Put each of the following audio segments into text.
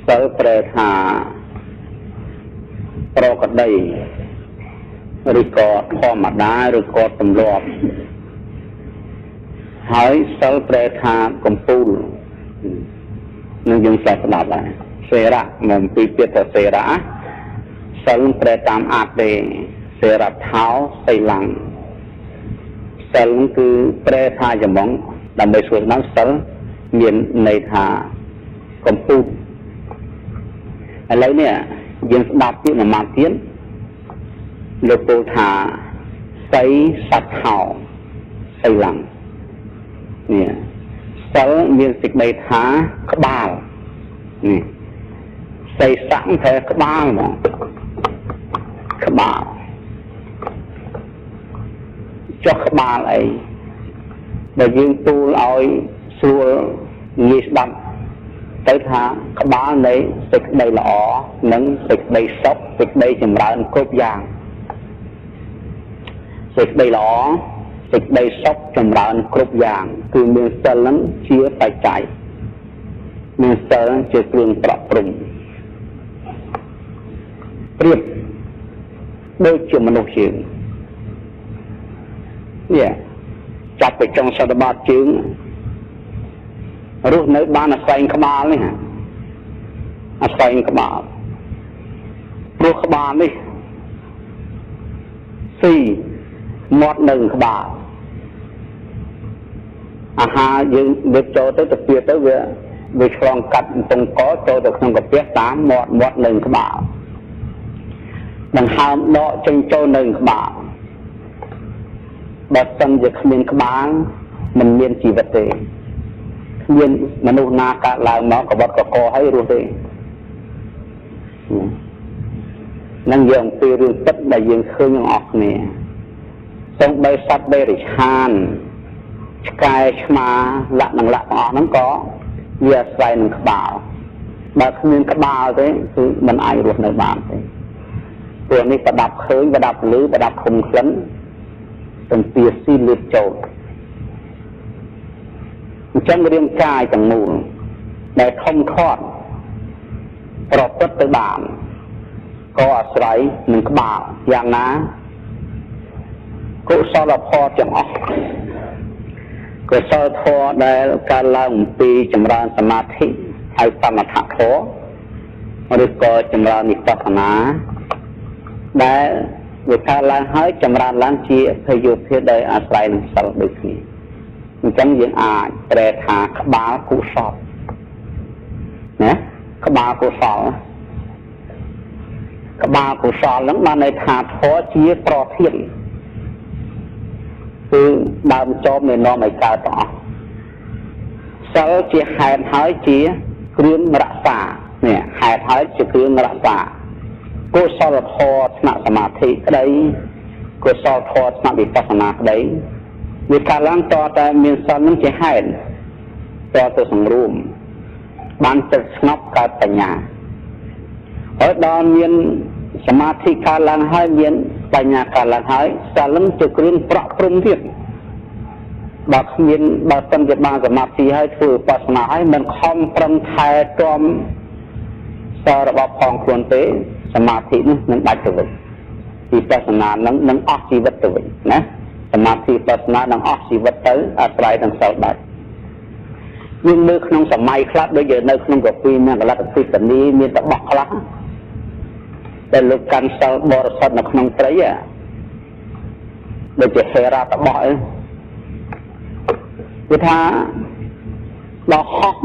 សិលប្រែថាប្រកដីឬក៏ធម្មតាឬក៏ទម្លាប់ហើយសិលប្រែថាកំពូលនឹងយើងស្ដាប់ស្ដាប់ដែរសេរៈមកពីពាក្យថាសេរៈសិលប្រែតាមអត្តទេសេរថោសីលੰសិលគឺប្រែថាចំងដើម្បីសួរស្ដាប់សិលមានន័យថាកំពូលឥឡូវនេះយើងស្ដាប់ទៀតមួយម៉ាត់ទៀតលោកពោលថាសីសត្ថោសីលੰនេះសិលមានសេចក្តីថាក្បាលនេះសីស័កថាក្បាលហ្មងក្បាលចុះក្បាលអីដែលយើងទូលឲ្យស្រួលងាយស្ដាប់ទៅថាក្បាលនៃសេចក្តីល្អនិងសេចក្តីសុខសេចក្តីចម្រើនគ្រប់យ៉ាងសេចក្តីល្អសេចក្តីសុខចម្រើនគ្រប់យ៉ាងគឺមានសិលនឹងជាបច្ច័យមានសិលជាគ្រឿងប្រក់ព្រំប្រៀបដូចជាមនុស្សយើងនេះចាប់ទៅចុងសតបាតជើងរស់នៅបានអាស្រ័យក្បាលនេះអាស្រ័យក្បាលព្រោះក្បាលនេះស៊ីមាត់នៅក្បាលអាហារយើងលើកចូលទៅទៅពៀទៅវាឆ្លងកាត់កំពង់កចូលទៅក្នុងកាពះតាមមាត់មាត់នៅក្បាលដង្ហើមដកចេញចូលនៅក្បាលបើសិនជាគ្មានក្បាលមិនមានជីវិតទេគ្មានមនុស្សណាកើតឡើងមកកបត់កកហើយរស់ទេនឹងយើងពីរឿងពិតដែលយើងឃើញទាំងអស់គ្នាសូម្បីសត្វដេរិឆានឆ្កែឆ្មាលាក់នឹងលាក់ទាំងអស់ហ្នឹងក៏វាអាស្រ័យនឹងក្បាលបើគ្មានក្បាលទេគឺមិនអាចរស់នៅបានទេព្រោះនេះប្រដាប់ឃើញប្រដាប់ឮប្រដាប់ខុំក្លិនទំពាស៊ីលៀបចូលអញ្ចឹងរាងកាយទាំងមូលដែលធំធាត់ប្រព្រឹត្តទៅបានក៏អាស្រ័យនឹងក្បាលយ៉ាងណាកុសលផលទាំងអស់កុសលធម៌ដែលកើតឡើងអំពីចម្រើនសមាធិហើយសមថធម៌ឬក៏ចម្រើនវិបស្សនាដែលវាកើតឡើងហើយចម្រើនឡើងជាភយោភាដោយអាស្រ័យនឹងសិលដូចគ្នាអញ្ចឹងយើងអាចប្រែថាក្បាលកុសលណាក្បាលកុសលក្បាលកុសលហ្នឹងបានន័យថាធម៌ជាប្រធានគឺដើមចមនៃនាំឲ្យកើតទាំងអស់សិលជាហេតុហើយជាគ្រឿងរក្សានេះហេតុហើយជាគ្រឿងរក្សាកុសលធម៌ថ្នាក់សមាធិក្តីកុសលធម៌ថ្នាក់វិបស្សនាក្តីវាកើតឡើងតតែមានសិលនឹងជាហេតុតទៅសង្រួមបានចិត្តស្ងប់កើតបញ្ញាហើយដល់មានសមាធិកើតឡើងហើយមានបញ្ញាកើតឡើងហើយសិលនឹងជាគ្រឿងប្រក់ព្រំទៀតបើគ្មានបើសិនជាបានសមាធិហើយធ្វើវិបស្សនាហើយមិនខំប្រឹងថែទាំសិលរបស់ផងខ្លួនទេសមាធិនេះនឹងដាច់ទៅវិញវិបស្សនានឹងអស់ជីវិតទៅវិញណាសមាធិវិបស្សនានឹងអស់ជីវិតទៅអាស្រ័យនឹងសិលដាច់យើងមើលក្នុងសម័យខ្លះដូចជានៅក្នុងកាពីមានកលតិបនីមានតបោះខ្លះដែលលោកកាន់សិលបរិសុទ្ធនៅក្នុងព្រៃដូចជាហេរ៉ាតបោះអីគឺថាដល់ហោះ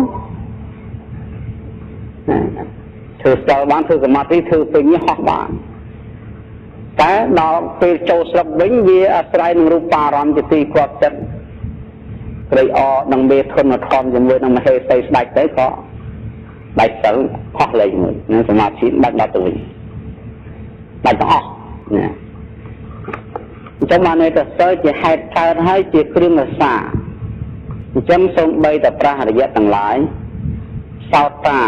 ធ្វើសិលបានធ្វើសមាធិធ្វើពេញហោះបានតែដល់ពេលចូលស្រុកវិញវាអាស្រ័យនឹងរូបារម្មណ៍ជាទីគាប់ចិត្តព្រៃអនឹងមេធនធម៌ជាមួយនឹងមហេសីស្ដេចទៅក៏ដាច់សិលហោះលែងមួយនឹងសមាធិដាច់ដល់ទៅវិញដាច់ទាំងអស់ណាអញ្ចឹងបានន័យថាសិលជាហេតុកើតហើយជាគ្រឿងរក្សាអញ្ចឹងសូម្បីតែប្រាស់រយៈទាំងឡាយសោតា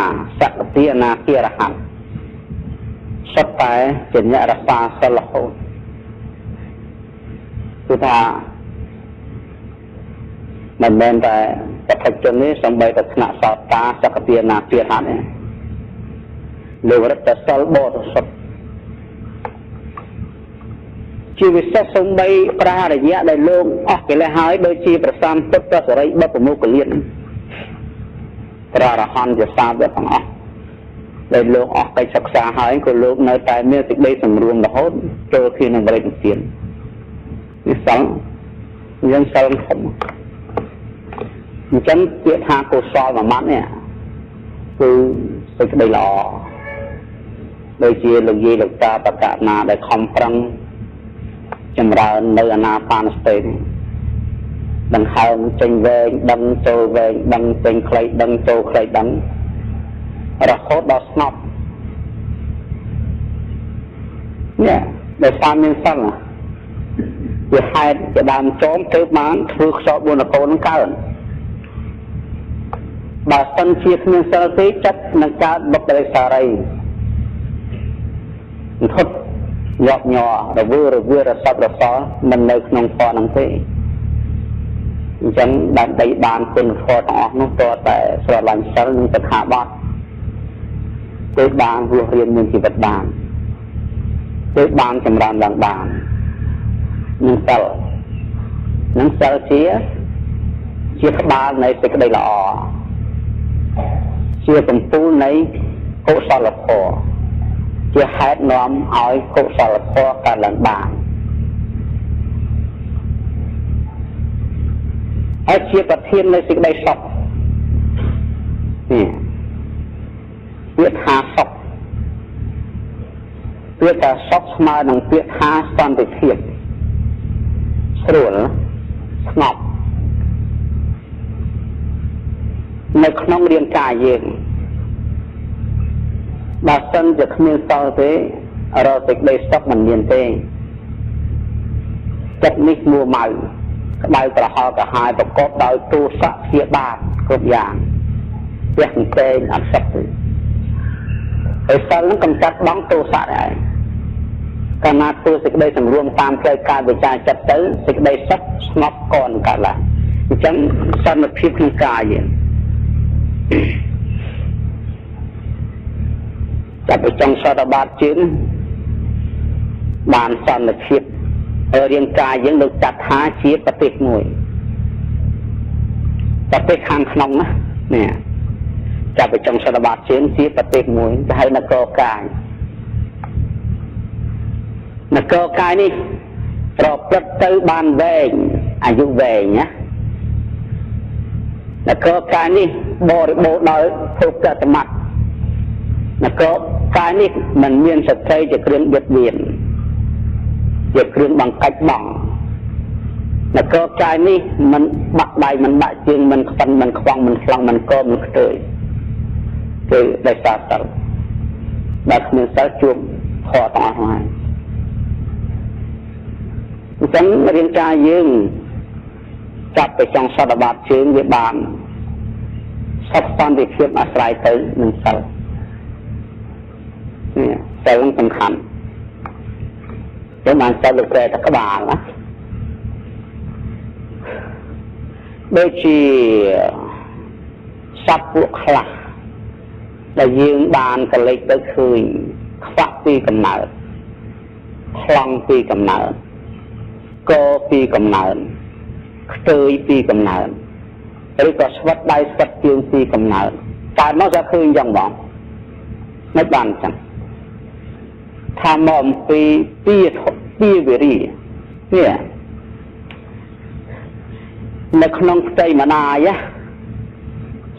សកតិអនាគារហន្តសុទ្ធតែជាអ្នករក្សាសិលរហូតគឺថាមិនមែនតែបឋិជននេះសូម្បីតែថ្នាក់សោតាសកតិអនាគារហន្តនេះ លោករត់តែសិលបរិសុទ្ធជាវិសេសសំបីព្រះអរិយៈដែលលោកអស់កិលេសហើយដូចជាព្រះសម្ពុទ្ធព្រះសិរីបុត្រប្រមុខលានព្រះអរហន្តជាសាវកទាំងអស់ដែលលោកអស់កិច្ចសិក្សាហើយក៏លោកនៅតែមានសេចក្តីសម្រួមរហូតចូលគ្នានឹងបរិនិព្វាននេះសិលយើងសិលធំអញ្ចឹងពាក្យថាកុសលមួយម៉ាត់នេះគឺសេចក្តីល្អដូចជាលោកយាយលោកតាបកណាដែលខំប្រឹងចម្រើននៅអានាបានសតិនេះដង្ហើមចេញវែងដឹងចូលវែងដឹងចេញខ្លីដឹងចូលខ្លីដឹងរហូតដល់ស្ងប់នេះដោយសារមានសិលវាហេតុជាដើមចោមទៅបានធ្វើខ្យល់4នគរនឹងកើនបើសិនជាគ្មានសិលទេចិត្តនឹងកើតបុគ្គលិសារីធត់ញាប់ញ័ររវើរវារសັບរសល់មិននៅក្នុងធម៌ហ្នឹងទេអញ្ចឹងដើម្បីបានគុណធម៌ទាំងអស់នោះតើតែស្រឡាញ់សិលនិងសិក្ខាបទទើបបានរស់រានមានជីវិតបានទើបបានចម្រើនឡើងបាននឹងសិលនឹងសិលជាក្បាលនៃសេចក្តីល្អជាកំពូលនៃកុសលធម៌ជាហេតុនាំឲ្យកុសលធម៌កើតឡើងបានហើយជាប្រធាននៃសេចក្តីសុខនេះពាក្យថាសុខពាក្យថាសុខស្មើនឹងពាក្យថាសន្តិភាពស្រួលស្ងប់នៅក្នុងរាងកាយយើងបើសិនជាគ្មានសិលទេរកសេចក្តីសុខមិនមានទេចិត្តនេះមួម៉ៅក្តៅក្រហល់ក្រហាយប្រកបដោយទោសៈព្យាបាទគ្រប់យ៉ាងផ្ទះកែងអត់សុខទេហើយសិលនឹងកំចាត់បងទោសៈដែរកាលណាធ្វើសេចក្តីសម្រួមតាមផ្លូវកាយវិការចិត្តទៅសេចក្តីសុខស្ងប់កនកើតឡើងអញ្ចឹងសន្តិភាពក្នុងកាយយើងចាប់ទៅចង់សតបាតជើងបានសន្តិភាពរាងកាយយើងលោកចាត់ថាជាប្រទេសមួយប្រទេសខាងក្នុងណានេះចាប់ទៅចង់សតបាតជើងជាប្រទេសមួយគេហៅនគរកាយនគរកាយនេះប្រព្រឹត្តទៅបានវែងអាយុវែងណានគរកាយនេះបរិបូរណ៍ដោយភោគសម្បត្តិនគរកាយនេះមិនមានសត្រីជាគ្រឿងបៀតបៀនជាគ្រឿងបង្កាច់បងនគរកាយនេះមិនបាក់ដៃមិនបាក់ជើងមិនខ្វិនមិនខ្វងមិនខ្លងមិនកមិនខ្ទើយគឺដោយសារសិលបើគ្មានសិលជួបខកទាំងអស់ហើយអញ្ចឹងរាងកាយយើងចាប់ទៅចង់សតបាតជើងវាបានសុខសន្តិភាពអាស្រ័យទៅនឹងសិលនេះសិលនឹងសំខាន់ចឹងបានសិលលោកប្រែតែក្បាលណាដូចជាសត្វពួកខ្លះដែលយើងបានកលេចទៅឃើញខ្វាក់ពីកំណើតខ្លងពីកំណើតកពីកំណើតខ្ទើយពីកំណើតឬក៏ស្វិតដៃស្វិតជើងពីកំណើតកើតមកจะឃើញយ៉ាងបងមិនបានចឹងថាមកអំពីពីវិរិយនេះនៅក្នុងផ្ទៃម្ដាយ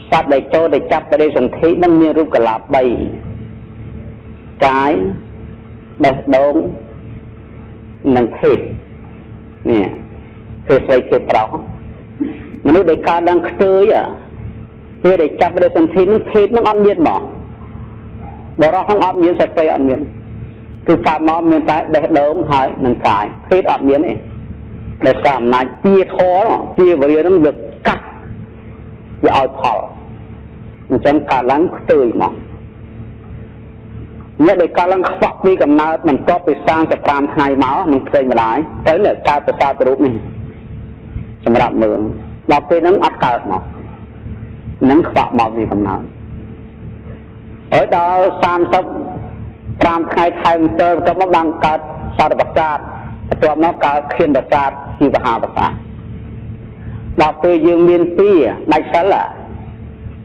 សត្វដែលចូលទៅចាប់បដិសន្ធិនឹងមានរូបកលាប3កាយបេះដូងនិងភេទនេះភេទស្រីភេទប្រុសមនុស្សដែលកើតឡើងខ្ទើយពេលដែលចាប់បដិសន្ធិនឹងភេទនឹងអត់មានហ្មងបរិសុទ្ធនឹងអត់មានស្ត្រីអត់មានគឺកើតមកមានតែបេះដូងហើយនឹងកាយភេទអត់មានទេដោយសារអំណាចពៀធរពៀវរានឹងវាកាត់វាឲ្យផលអញ្ចឹងកើតឡើងខ្ទើយមកអ្នកដែលកើតឡើងខ្វាក់ពីកំណើតបន្ទាប់ពី35ថ្ងៃមកនឹងផ្សេងម្ដាយទៅនេះកើតប្រសាទរូបនេះសម្រាប់មើលដល់ពេលហ្នឹងអត់កើតមកនឹងខ្វាក់មកពីកំណើត ហើយដល់35ថ្ងៃថែម7បន្ទាប់មកបានកើតសារប្រសាទបន្ទាប់មកកើតខៀនប្រសាទជីវហាប្រសាទដល់ពេលយើងមានពីដាច់សិល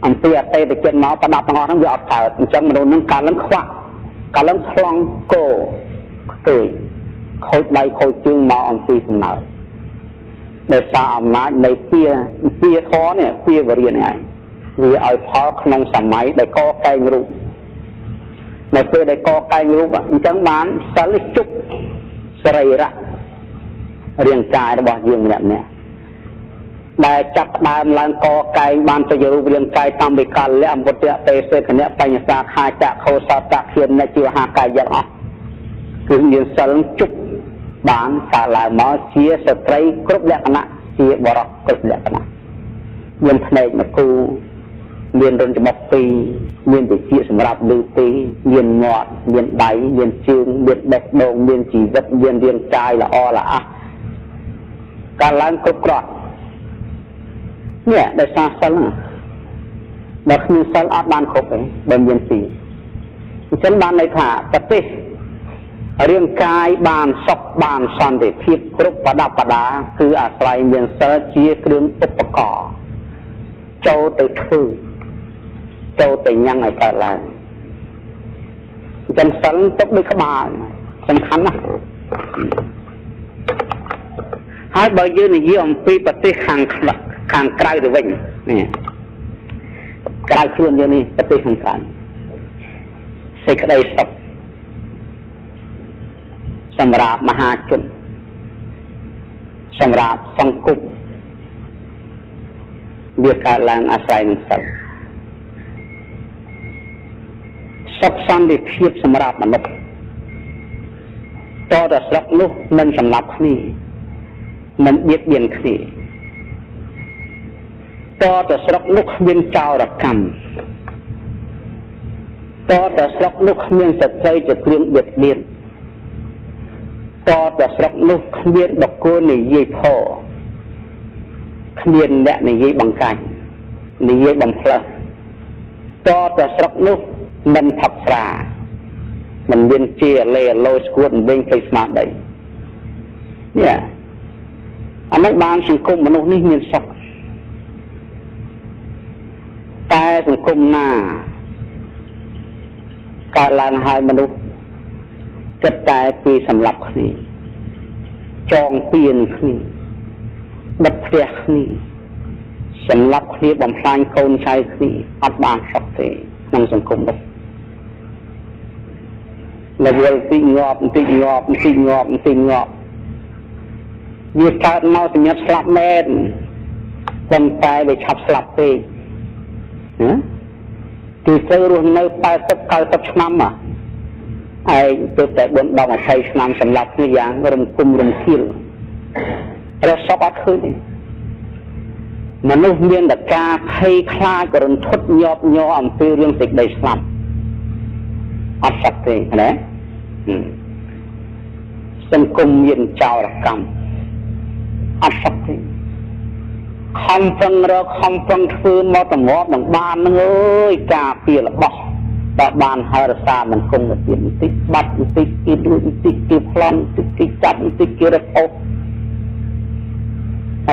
អំពីអតិថិជនមកប្រដាប់ទាំងអស់ហ្នឹងវាអត់កើតអញ្ចឹងមនុស្សហ្នឹងកាលឡើងខ្វាក់កាលឡើងឆ្លងគោខ្ទើយខូចដៃខូចជើងមកអំពីសំណើដោយសារអំណាចនៃពៀធរនេះពៀវរិយនេះឯងវាឲ្យផលក្នុងសម័យដែលកកែងរូបនៅពេលដែលកកែងរូបអញ្ចឹងបានសិលជប់សរីរៈរាងកាយរបស់យើងម្នាក់ម្នាក់ដែលចាប់ដើមឡើងកកែងបានទៅរូបរាងកាយតាមវិកលៈអពុទ្ធៈទេសេខណៈបញ្ញសាខាចខោសតៈខៀនជីវហាកាយៈអស់គឺមានសិលជប់បានកើតឡើងមកជាស្ត្រីគ្រប់លក្ខណៈជាបរិសុទ្ធគ្រប់លក្ខណៈមានភ្នែកមកគូមានរន្ធច្បុកពីរមានវិជ្ជាសម្រាប់លឺពីរមានមាត់មានដៃមានជើងមានបេះដូងមានជីវិតមានរាងកាយល្អល្អះកើតឡើងគ្រប់គ្រាន់នេះដោយសារសិលហ្នឹងបើគ្មានសិលអត់បានគ្រប់ទេបើមានពីរអញ្ចឹងបានន័យថាប្រទេសរាងកាយបានសុខបានសន្តិភាពគ្រប់ប្រដាប់ប្រដាគឺអាស្រ័យមានសិលជាគ្រឿងឧបករណ៍ចូលទៅធ្វើចូលទៅញ៉ាំងឲ្យកើតឡើងអញ្ចឹងសិលទុកដូចក្បាលសំខាន់ណាស់ហើយបើយើងនិយាយអំពីប្រទេសខាងក្រៅទៅវិញនេះក្រៅខ្លួនយើងនេះប្រទេសខាងក្រៅសេចក្តីសុខសម្រាប់មហាជនសម្រាប់សង្គមវាកើតឡើងអាស្រ័យនឹងសិលសុខសន្តិភាពសម្រាប់មនុស្សតតែស្រុកនោះមិនសម្លាប់គ្នាមិនបៀតបៀនគ្នាតតែស្រុកនោះគ្មានចោរកម្មតតែស្រុកនោះគ្មានស្ត្រីជាគ្រឿងបៀតបៀនតតែស្រុកនោះគ្មានបុគ្គលនិយាយផគ្មានអ្នកនិយាយបង្កាច់និយាយបំផ្លើសតតែស្រុកនោះមិនផឹកស្រាមិនមានជាលេលោស្គួតវិញភ្លេចស្មារតីនេះអានេះបានសង្គមមនុស្សនេះមានសុខតែសង្គមណាកើតឡើងហើយមនុស្សគិតតែពីសម្លាប់គ្នាចងពៀនគ្នាបិទផ្ទះគ្នាសម្លាប់គ្នាបំផ្លាញកូនចៅគ្នាអត់បានសុខទេក្នុងសង្គមនោះរវល់ទីងាប់ទីងាប់ទីងាប់ទីងាប់វាកើតមកសញ្ញាស្លាប់មែនប៉ុន្តែវាឆាប់ស្លាប់ពេកណាគឺត្រូវរស់នៅ80 90ឆ្នាំឯងទើបតែ4 10 20ឆ្នាំសម្រាប់គ្នាយ៉ាងរំគុំរំគៀលរសពអត់ឃើញទេមនុស្សមានតែការភ័យខ្លាចរន្ធត់ញាប់ញ័រអំពីរឿងសេចក្តីស្លាប់អត់សត្វទេណាសង្គមមានចោរកម្មអត់សត្វទេខំប្រឹងរកខំប្រឹងធ្វើមកតម្រាប់នឹងបាននឹងអើយការពាររបស់តែបានហើយរសាមិនគង់ទៅទៀតបន្តិចបាត់បន្តិចគេលួចបន្តិចគេប្លន់បន្តិចគេចាប់បន្តិចគេរឹបអូស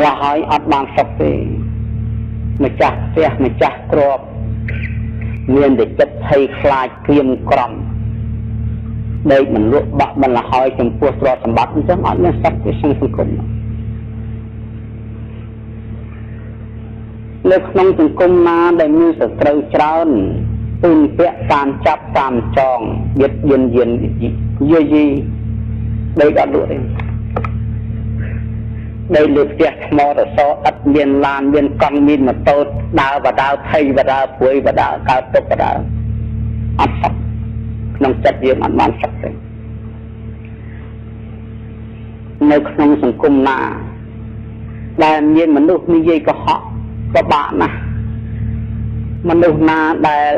ឡើយហើយអត់បានសុខទេម្ចាស់ផ្ទះម្ចាស់គ្របមានតែចិត្តភ័យខ្លាចក្រៀមក្រំដេកមិនលក់បាក់មិនលហើយចំពោះទ្រព្យសម្បត្តិអញ្ចឹងអត់មានសុខទេក្នុងសង្គមនៅក្នុងសង្គមណាដែលមានសត្រូវច្រើនពូនពាក់តាមចាប់តាមចងបៀតបៀនយានយាយីដេកអត់លក់ទេដេកលើផ្ទះថ្មរសអត់មានឡានមានកង់មានម៉ូតូដើរបដើភ័យបដើព្រួយបដើកើតទុកបដើអត់សុខក្នុងចិត្តយើងអត់បានសុខទេនៅក្នុងសង្គមណាដែលមានមនុស្សនិយាយកុហកពិបាកណាស់មនុស្សណាដែល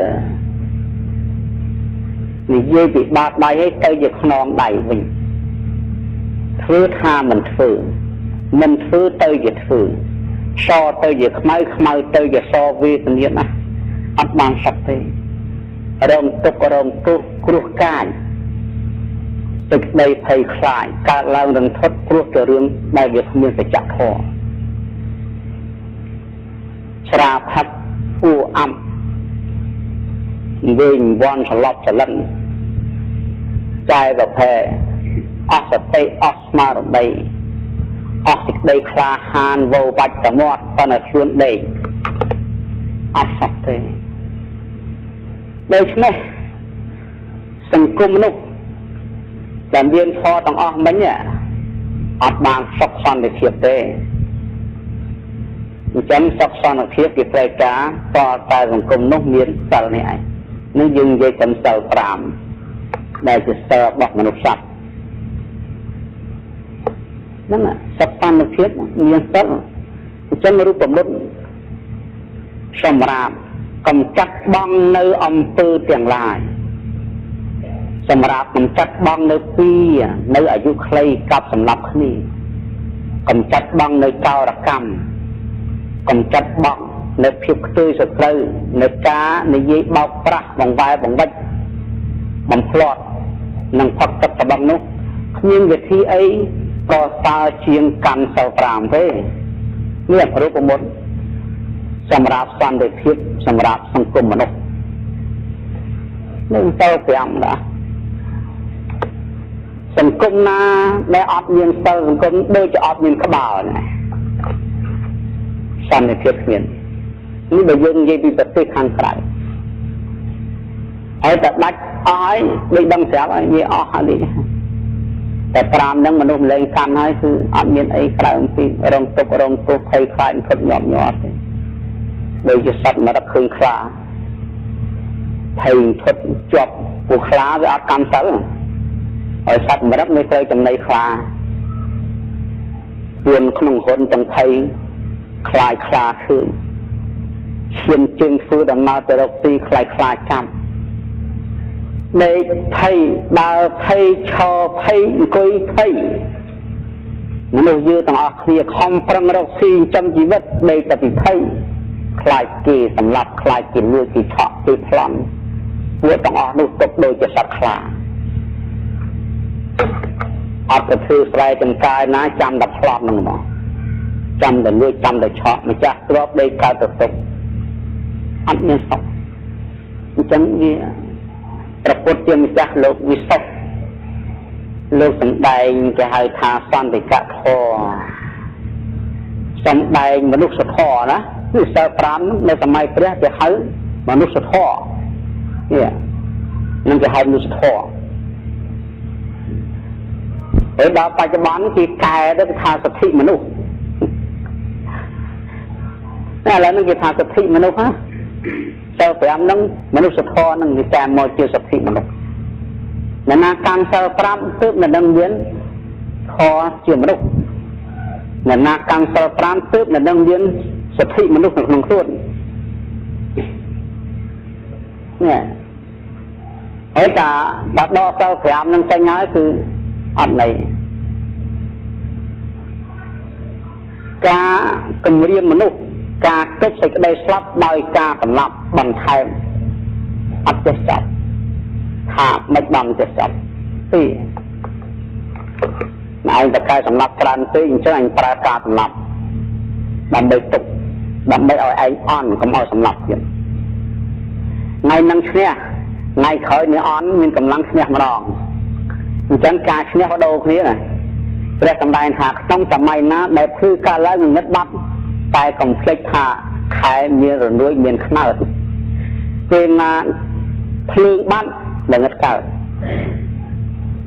និយាយពីបាតដៃឲ្យទៅជាខ្នងដៃវិញធ្វើថាមិនធ្វើមិនធ្វើទៅជាធ្វើសទៅជាខ្មៅខ្មៅទៅជាសវេទនាណាស់អត់បានសុខទេ រងទុក្ខរងទោសគ្រោះកាចសេចក្តីភ័យខ្លាចកើតឡើងរន្ធត់ព្រោះតែរឿងដែលវាគ្មានសច្ចធម៌ស្រាផឹកអួអាប់វិញវាន់ស្លប់ច្លិនចាយប្រភេអស់សតិអស់ស្មារតីអស់សេចក្តីក្លាហានវោបាច់តមាត់ប៉ុន្តែខ្លួនដេកអត់សោះទេដូច្នេះសង្គមមនុស្សដែលមានធម៌ទាំងអស់មិញអត់បានសុខសន្តិភាពទេអញ្ចឹងសុខសន្តិភាពគេត្រូវការតតែសង្គមនោះមានសិលនេះឯងនេះយើងនិយាយកំសិល5ដែលជាសិលរបស់មនុស្សសត្វហ្នឹងសុខសន្តិភាពមានសិលអញ្ចឹងរូបមន្តសម្រាប់កំចាត់បងនៅអំពើទាំងឡាយសម្រាប់កំចាត់បងនៅពីនៅអាយុខ្លីកັບសម្លាប់គ្នាកំចាត់បងនៅចោរកម្មកំចាត់បងនៅភាពខ្ទុយសត្រូវនៅការនិយាយបោកប្រាស់បង្វែរបង្វិចបំផ្លាត់និងផឹកទឹកត្បឹងនោះគ្មានវិធីអីប្រសើរជាងកាន់សិល5ទេនេះរូបមន្តសម្រាប់សន្តិភាពសម្រាប់សង្គមមនុស្សនឹងសិល5ដែរសង្គមណាដែលអត់មានសិលសង្គមដូចជាអត់មានក្បាលណាសន្តិភាពគ្មាននេះបើយើងនិយាយពីប្រទេសខាងក្រៅហើយតែដាច់អស់ហើយដូចដឹងស្រាប់ហើយនិយាយអស់ហើយនេះតែ5ហ្នឹងមនុស្សម្លែងកាន់ហើយគឺអត់មានអីក្រៅអំពីរងទុក្ខរងទោសភ័យខ្លាចធត់ញាប់ញ័រទេដូចជាសត្វមរឹកឃើញខ្លាភ័យធត់ជាប់ពួកខ្លាវាអត់កាន់សិលហើយសត្វមរឹកមិនត្រូវចំណីខ្លាពួនក្នុងហ៊ុនទាំងភ័យខ្លាចខ្លាឃើញឈានជើងធ្វើដំណើរទៅរកទីខ្លាចខ្លាចាំដេកភ័យដើរភ័យឈរភ័យអង្គុយភ័យមនុស្សយើងទាំងអស់គ្នាខំប្រឹងរកស៊ីចិញ្ចឹមជីវិតដេកតែពីភ័យខ្លាចគេសម្លាប់ខ្លាចគេលួចគេឆក់គេប្លន់ពួកទាំងអស់នោះទុកដូចជាសត្វខ្លាអត់ទៅធ្វើស្រែចម្ការណាចាំតែប្លន់ហ្នឹងមកចាំតែលួចចាំតែឆក់ម្ចាស់ទ្រព្យដេកកើតទៅទុកអត់មានសុខអញ្ចឹងវាព្រះពុទ្ធជាម្ចាស់លោកវិសុទ្ធលោកសម្ដែងគេហៅថាសន្តិកធម៌សម្ដែងមនុស្សធម៌ណាគឺសិល5នៅសម័យព្រះគេហៅមនុស្សធម៌នេះនឹងគេហៅមនុស្សធម៌ហើយដល់បច្ចុប្បន្នគេកែទៅគេថាសិទ្ធិមនុស្សតែឥឡូវនេះគេថាសិទ្ធិមនុស្សហ៎សិល5ហ្នឹងមនុស្សធម៌ហ្នឹងគេកែមកជាសិទ្ធិមនុស្សអ្នកណាកាន់សិល5ទើបនៅនឹងមានធម៌ជាមនុស្សអ្នកណាកាន់សិល5ទើបនៅនឹងមានសិទ្ធិមនុស្សនៅក្នុងខ្លួននេះហើយតាដល់ដកសិល5ហ្នឹងចេញហើយគឺអត់ន័យការគំរាមមនុស្សការគិតសេចក្តីស្លាប់ដោយការសម្លាប់បន្ថែមអត់ចេះចប់ថាមិនបានចេះចប់ពីឯងតកែសម្លាប់ច្រើនពេកអញ្ចឹងអញប្រើការសម្លាប់ដើម្បីទុកដើម្បីឲ្យឯងអន់កុំឲ្យសម្លាប់ទៀតថ្ងៃនឹងឈ្នះថ្ងៃក្រោយនេះអន់មានកម្លាំងឈ្នះម្ដងអញ្ចឹងការឈ្នះបដូរគ្នាណាព្រះសម្ដែងថាក្នុងសម័យណាដែលភ្លឺកើតឡើងងឹតបាត់តែកុំភ្លេចថាខែមានរលួយមានខ្នើតពេលណាភ្លើងបាត់ងឹតកើត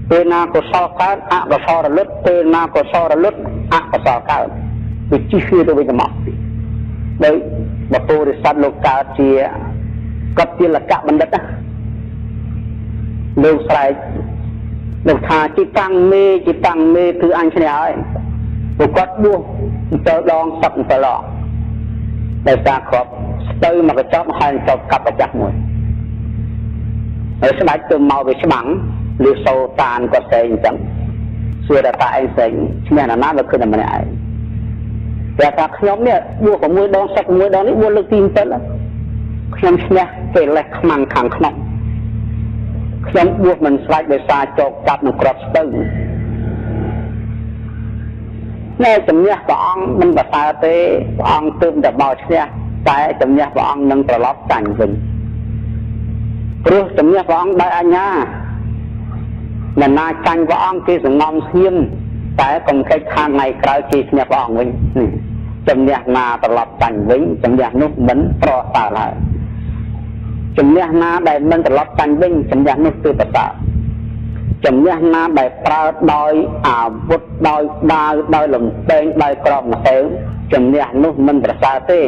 ពេលណាកុសលកើតអកុសលរលត់ពេលណាកុសលរលត់អកុសលកើតវាជិះគ្នាទៅវិញទៅមកដោយបពុរិស័ទលោកកើតជាកតជាលកបណ្ឌិតណាលោកស្រែកលោកថាជីតាំងមេជីតាំងមេគឺអញឈ្នះហើយពួកគាត់បួស7ដងសឹក7ដងដោយសារគ្រាប់ស្ពៅមកកញ្ចប់ហើយចប់កាប់ប្រចាស់មួយហើយស្ដេចទៅមកវាច្បាំងឬសូតានគាត់ស្រែកអញ្ចឹងសួរថាតាឯងស្រែកឈ្នះណាណាបើឃើញតែម្នាក់ឯងតែថាខ្ញុំនេះបួស6ដងសឹក6ដងនេះបួសលើកទី7ខ្ញុំឈ្នះកិលេសខ្មាំងខាងក្នុង ខ្ញុំបួសមិនស្រេចដោយសារចោកចាប់នឹងក្របស្ពឹងណែជំនះព្រះអង្គមិនប្រសើរទេព្រះអង្គទើបតែបោឈ្នះតែជំនះព្រះអង្គនឹងត្រឡប់ចាញ់វិញព្រោះជំនះព្រះអង្គដោយអញ្ញាអ្នកណាចាញ់ព្រះអង្គគេសងំស្ងៀមតែកុំកិច្ចខាងថ្ងៃក្រោយគេឈ្នះព្រះអង្គវិញជំនះណាត្រឡប់ចាញ់វិញជំនះនោះមិនប្រសើរឡើយជំនះណាដែលមិនត្រឡប់ចាញ់វិញជំនះនោះគឺប្រសើរជំនះណាដែលប្រើដោយអាវុធដោយដាវដោយលំពេងដោយក្របម្សៅជំនះនោះមិនប្រសើរទេ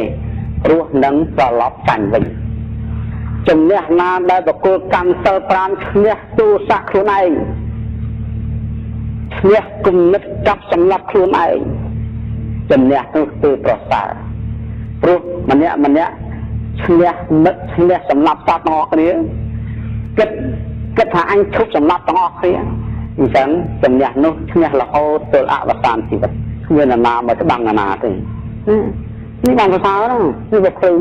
ព្រោះនឹងត្រឡប់ចាញ់វិញជំនះណាដែលបកគលកម្មសិល5ឈ្នះទូស័កខ្លួនឯងឈ្នះគំនិតចាប់សម្លាប់ខ្លួនឯងជំនះនោះគឺប្រសើរព្រោះម្នាក់ម្នាក់ឈ្នះមិត្តឈ្នះសម្លាប់សត្វទាំងអស់គ្នាគិតថាអញឈប់សម្លាប់ទាំងអស់គ្នាអញ្ចឹងជំនះនោះឈ្នះរហូតទល់អវសានជីវិតគ្មាននរណាមកច្បាំងនរណាទេនេះបានប្រសើរណានេះវាភ្លឺ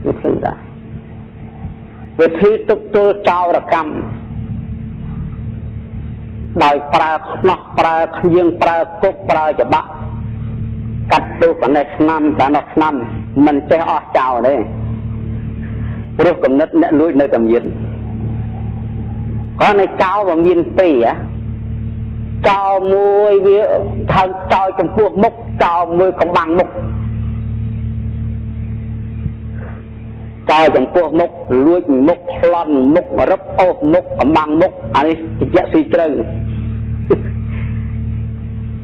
វាភ្លឺដែរវិធីទប់ទល់ចោរកម្មដោយប្រើខ្នោះប្រើគ្យៀងប្រើគុកប្រើច្បាក់កាត់ទោសកណេះឆ្នាំកានោះឆ្នាំមិនចេះអស់ចោលទេព្រោះគំនិតអ្នកលួចនៅតែមានគាត់នៅចោលវាមានពីរចោលមួយវាថើចោលចំពោះមុខចោលមួយកំបាំងមុខចោលចំពោះមុខលួចមុខប្លន់មុខរឹបអូសមុខកំបាំងមុខអានេះជាស៊ីជ្រៅ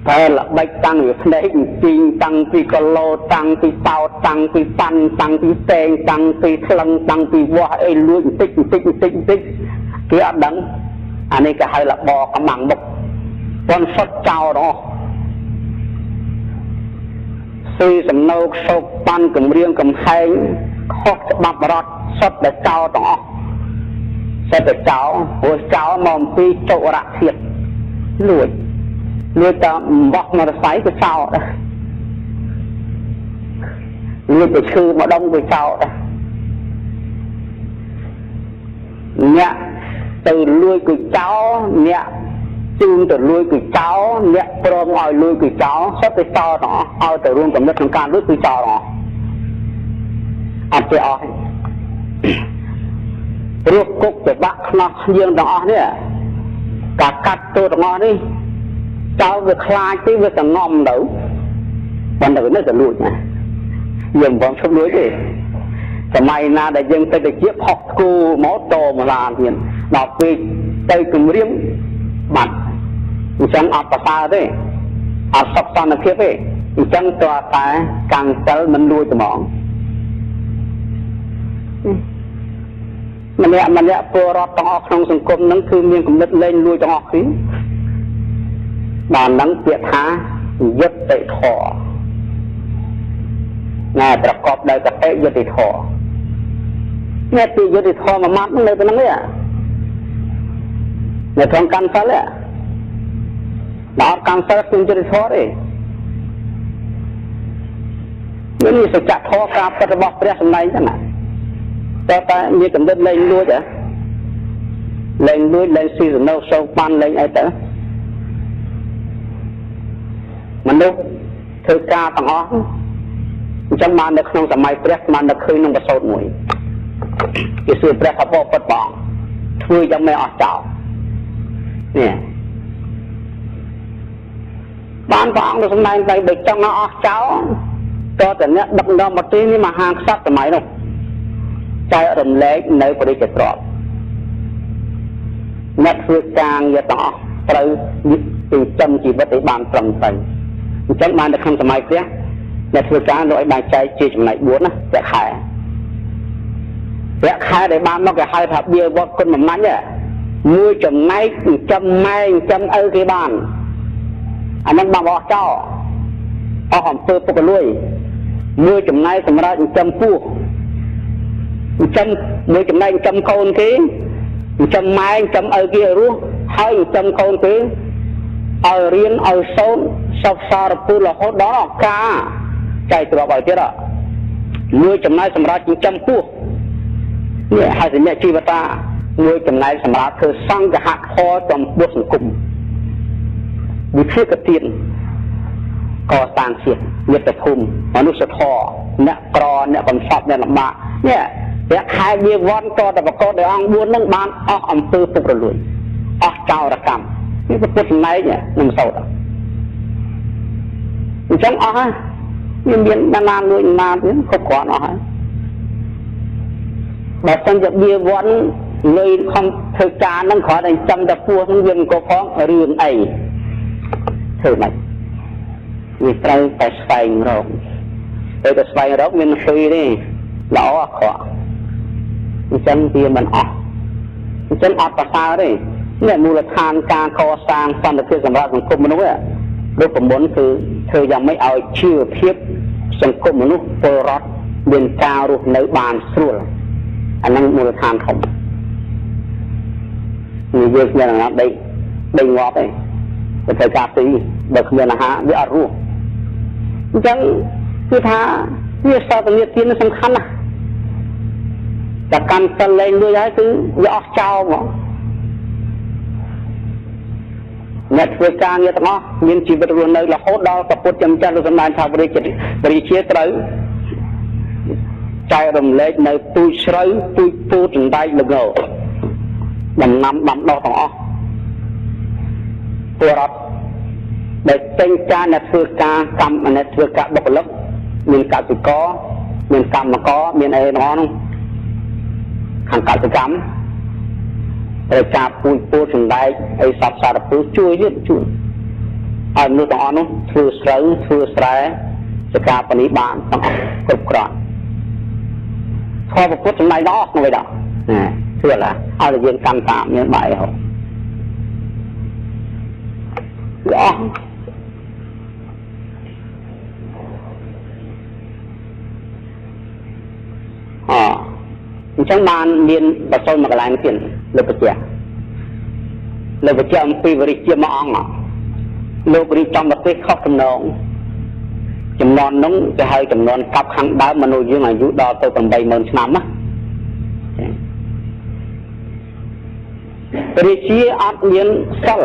តែល្បិចតាំងពីភ្នែកជីងតាំងពីគីឡូតាំងពីតោតាំងពីប៉ាន់តាំងពីតេងតាំងពីថ្លឹងតាំងពីវាស់អីលួចបន្តិចបន្តិចបន្តិចបន្តិចគេអត់ដឹងអានេះគេហៅលបកំបាំងមុខប៉ុនសុតចោលដល់ស៊ីសំណោកសោកប៉ាន់គម្រាមកំហែងខុសច្បាប់រដ្ឋសុទ្ធតែចោលទាំងអស់សុទ្ធតែចោលព្រោះចោលមកអំពីចុរធាតុលួចលួចតែបោះមរស័យក៏ចោលដែរលួចទៅឈឺម្ដងក៏ចោលដែរអ្នកទៅលួចក៏ចោលអ្នកជូនទៅលួចគឺចោលអ្នកព្រមឲ្យលួចគឺចោលសុទ្ធតែចោលទាំងអស់ឲ្យទៅរួមកំណត់ក្នុងការលួចគឺចោលទាំងអស់អត់ទេអស់ព្រោះគុកពិបាកខ្នោះខ្ញៀងទាំងអស់នេះការកាត់ទោសទាំងអស់នេះចោលវាខ្លាចទីវាសងំទៅប៉ុន្តែវានៅតែលួចណាយើងមិនបងឈប់លួចទេសម័យណាដែលយើងទៅជាផុកគូមកតមកឡានទៀតដល់ពេលទៅគម្រាមបាត់អញ្ចឹងអត់ប្រសើរទេអត់សុខសន្តិភាពទេអញ្ចឹងតើតែកាំងសិលមិនលួចត្មងម្នាក់ម្នាក់ពលរដ្ឋទាំងអស់ក្នុងសង្គមហ្នឹងគឺមានគំនិតលែងលួចទាំងអស់គ្នាបានហ្នឹងពាក្យថាយុត្តិធម៌ណែប្រកបដោយកតិយុត្តិធម៌នេះពីយុត្តិធម៌មួយម៉ាត់នៅក្នុងនេះនៅក្នុងកម្មសិលបើអត់កម្មសិលគឺយុត្តិធម៌ទេនេះសច្ចធម៌ការពិតរបស់ព្រះសម្ដែងចឹងណាតែមានកំណត់លែងលួចហ៎លែងលួចលែងស៊ីសំណោសោកប៉ាន់លែងអីទៅមនុស្សធ្វើការទាំងអស់អញ្ចឹងបាននៅក្នុងសម័យព្រះបាននៅឃើញក្នុងប្រសូតមួយគេសួរព្រះថាបបិទ្ធបងធ្វើយ៉ាងម៉េចអស់ចោលនេះបានព្រះអង្គទៅសម្ដែងទៅបើចង់ឲ្យអស់ចោលតើតអ្នកដឹកនាំប្រទេសនេះមហាក្សត្រសម័យនោះចែករំលែកនៅព្រះរាជទ្រព្យអ្នកធ្វើការងារទាំងអស់ត្រូវចិញ្ចឹមជីវិតឲ្យបានត្រឹមត្រូវអញ្ចឹងបាននៅក្នុងសម័យព្រះអ្នកធ្វើការលោកឲ្យបែងចែកជាចំណែក4ណាប្រាក់ខែដែលបានមកគេហៅថាបៀវត្តគុណបំណាច់មួយចំណែកចិញ្ចឹមម៉ែចិញ្ចឹមឪគេបានអានឹងបានអស់ចោលអស់អំពើពុករលួយមួយចំណែកសម្រាប់ចិញ្ចឹមពោះចិញ្ចឹមមួយចំណែកចិញ្ចឹមកូនគេចិញ្ចឹមម៉ែចិញ្ចឹមឪគេឲ្យរស់ហើយចិញ្ចឹមកូនគេឲ្យរៀនឲ្យសូត្រសពសារពូលរហូតដល់ឱកាចែកទ្រព្យឲ្យទៀតមួយចំណែកសម្រាប់ចិញ្ចឹមពោះ នេះហើយសញ្ញាជីវតាមួយចំណែកសម្រាប់ធ្វើសង្ឃហធម៌ចំពោះសង្គមវិភាគទានកសាងជាតិមាតុភូមិមនុស្សធម៌អ្នកក្រអ្នកកំសត់អ្នកលំបាកនេះរខែវាវន្តតតែប្រកបដោយអង្គ4នឹងបានអស់អំពើពុករលួយអស់ចោរកម្មនេះពុទ្ធចំណែកនឹងសោតអញ្ចឹងអស់ហើយវាមានដាណាលួចណាទៀតគ្រប់គ្រាន់អស់ហើយបើសិនជាវាវន្តលុយខំធ្វើការនឹងគ្រាន់តែចាំតែពោះនឹងវាមិនក៏ផងរឿងអីធ្វើម៉េចវាត្រូវតែស្វែងរកពេលតែស្វែងរកមានហ្វ្រីទេល្អអាក្រក់អញ្ចឹងវាមិនអស់អញ្ចឹងអត់ប្រសើរទេនេះមូលដ្ឋានការកសាងសន្តិភាពសម្រាប់សង្គមមនុស្សរូបមន្តគឺធ្វើយ៉ាងម៉េចឲ្យជីវភាពសង្គមមនុស្សពលរដ្ឋមានការរស់នៅបានស្រួលអាហ្នឹងមូលដ្ឋានធំនិយាយគ្នាណាដីដីងាប់ឯងទៅធ្វើការទីបើគ្មានអាហារវាអត់រស់អញ្ចឹងគឺថាវាសតនិទានសំខាន់ណាស់តែកាន់សិលលែងលួចហើយគឺវាអស់ចោលហ្មងអ្នកធ្វើការងារទាំងអស់មានជីវិតរស់នៅរហូតដល់ប្រពុតចំចាស់លោកសម្ដែងថាព្រះរាជាត្រូវចែករំលែកនៅពូជស្រូវពូជពូជសណ្តែកល្ងដំណាំដាំដុះទាំងអស់ពលរដ្ឋដែលពេញការអ្នកធ្វើការកម្មអ្នកធ្វើការបុគ្គលិកមានកសិករមានកម្មករមានអីទាំងអស់នោះខាងកសិកម្មត្រូវការពូជពូជសណ្តែកអីសពសារពូជួយទៀតជួយឲ្យមនុស្សទាំងអស់នោះធ្វើស្រូវធ្វើស្រែសកាបនីបានទាំងអស់គ្រប់គ្រាន់ធម៌ពុទ្ធចំណែកដល់ក្នុងឯដល់ណាធ្វើឡាឲ្យតែយើងកាន់តាមមានបាយហូបវាអស់អញ្ចឹងបានមានបសុលមួយកន្លែងទៀតលោកបជាលោកបជាអំពីវរិជាមួយអង្គលោករៀបចំប្រទេសខុសចំណងចំនួននោះគេហៅចំនួនកាប់ខាងដើមមនុស្សយើងអាយុដល់ទៅ80000ឆ្នាំណារាជាអត់មានសិល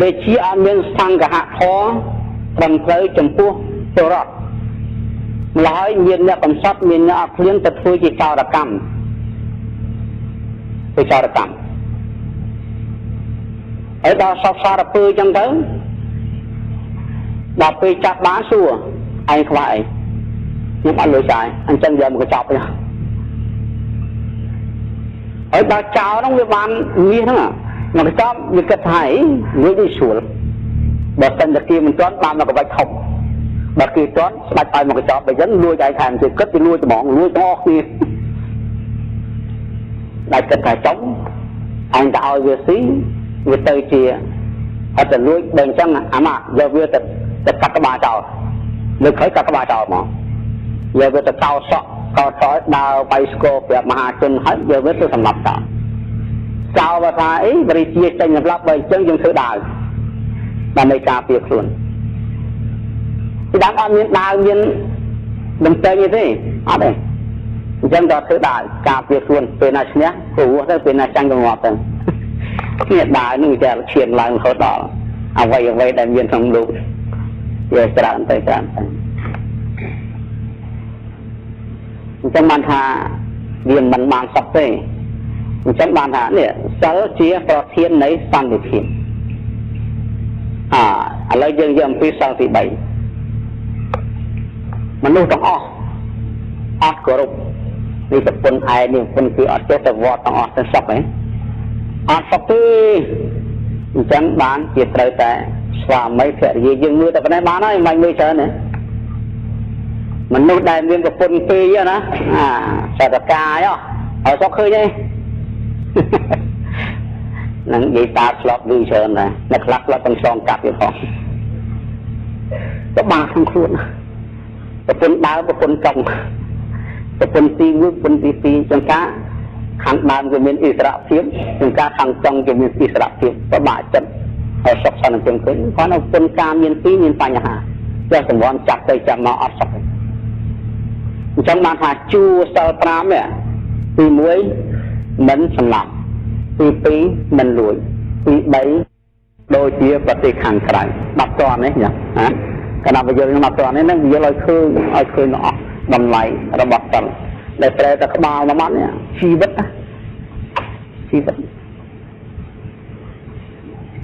រាជាអត់មានសង្ឃហធម៌ត្រឹមត្រូវចំពោះពលរដ្ឋម្ល៉េះហើយមានអ្នកកំសត់មានអ្នកអត់ឃ្លានទៅធ្វើជាចោរកម្មធ្វើចោរកម្មហើយដល់សពសារពើអញ្ចឹងទៅដល់ពេលចាប់បានសួរឯងខ្វះអីខ្ញុំអត់លុយចាយអញ្ចឹងយកមកកញ្ចប់វិញហើយដល់ចោលហ្នឹងវាបានមាសហ្នឹងមកកញ្ចប់វាគិតថាអីលួចនេះស្រួលបើសិនតែគេមិនទាន់បានមកកបាច់ធំបើគេទាន់ស្ដាច់ឲ្យមកកញ្ចប់បើអញ្ចឹងលួចឯងថែមទៀតគិតពីលួចត្មងលួចទាំងអស់គ្នាដែលគិតថាចំអញទៅឲ្យវាស៊ីវាទៅជាអត់ទៅលួចបើអញ្ចឹងអាម៉ាយកវាទៅកាត់ក្បាលចោលលើកក្រោយកាត់ក្បាលចោលមកយកវាទៅកោសក់កោតឲ្យដើរបៃស្គរប្រាប់មហាជនហើយយកវាទៅសម្លាប់ចោលចោលបើថាអីបរិជាចេញសម្លាប់បើអញ្ចឹងយើងធ្វើដាវដើម្បីការពារខ្លួនពីដើមអត់មានដាវមានដំតែងទេអត់ទេអញ្ចឹងដល់ធ្វើដាវការពារខ្លួនពេលណាឈ្នះព្រោះទៅពេលណាចាញ់ក៏ងាប់ទៅនេះដាវនឹងจะឈានឡើងរហូតដល់អ្វីអ្វីដែលមានក្នុងលោកវាច្រើនទៅច្រើនទៅអញ្ចឹងបានថាវាមិនបានសក់ទេអញ្ចឹងបានថានេះសិលជាប្រធាននៃសន្តិភាពឥឡូវយើងយកអំពីសិលទី3មនុស្សទាំងអស់អត់គោរពនេះប្រពន្ធឯងនេះប្រពន្ធគឺអត់ចេះទៅវត្តទាំងអស់ទៅសក់ឯងអត់សក់ទេអញ្ចឹងបានជាត្រូវតែស្វាមីភរិយាយើងមើលតែប៉ុណ្ណេះបានហើយមិនមើលច្រើនទេមនុស្សដែលមានប្រពន្ធពីរណាអាសតកាយឲ្យសក់ឃើញទេនឹងនិយាយតាឆ្លប់ឮច្រើនដែរអ្នកខ្លះឆ្លប់ទាំងសងកាប់ទៀតផងក៏បានក្នុងខ្លួនប្រពន្ធដើមប្រពន្ធចុងប្រពន្ធទី1ប្រពន្ធទី2ចង្ការខាងដើមវាមានអិសរភាពចង្ការខាងចុងវាមានអិសរភាពពិបាកចិត្តឲ្យសុខសន្តិភាពឃើញគ្រាន់តែប្រពន្ធការមានពីរមានបញ្ហាចេះសម្រន់ចាប់ទៅចាប់មកអត់សុខទេអញ្ចឹងបានថាជួសិល5នេះ ទី1មិនសម្លាប់ទី2មិនលួចទី3ដូចជាប្រទេសខាងក្រៅ10តននេះណាគណៈបញ្យលខ្ញុំ10តននេះនឹងបញ្យលឲ្យឃើញអស់តម្លៃរបស់សិលដែលប្រែតែក្បាលមួយម៉ាត់នេះជីវិតណាជីវិត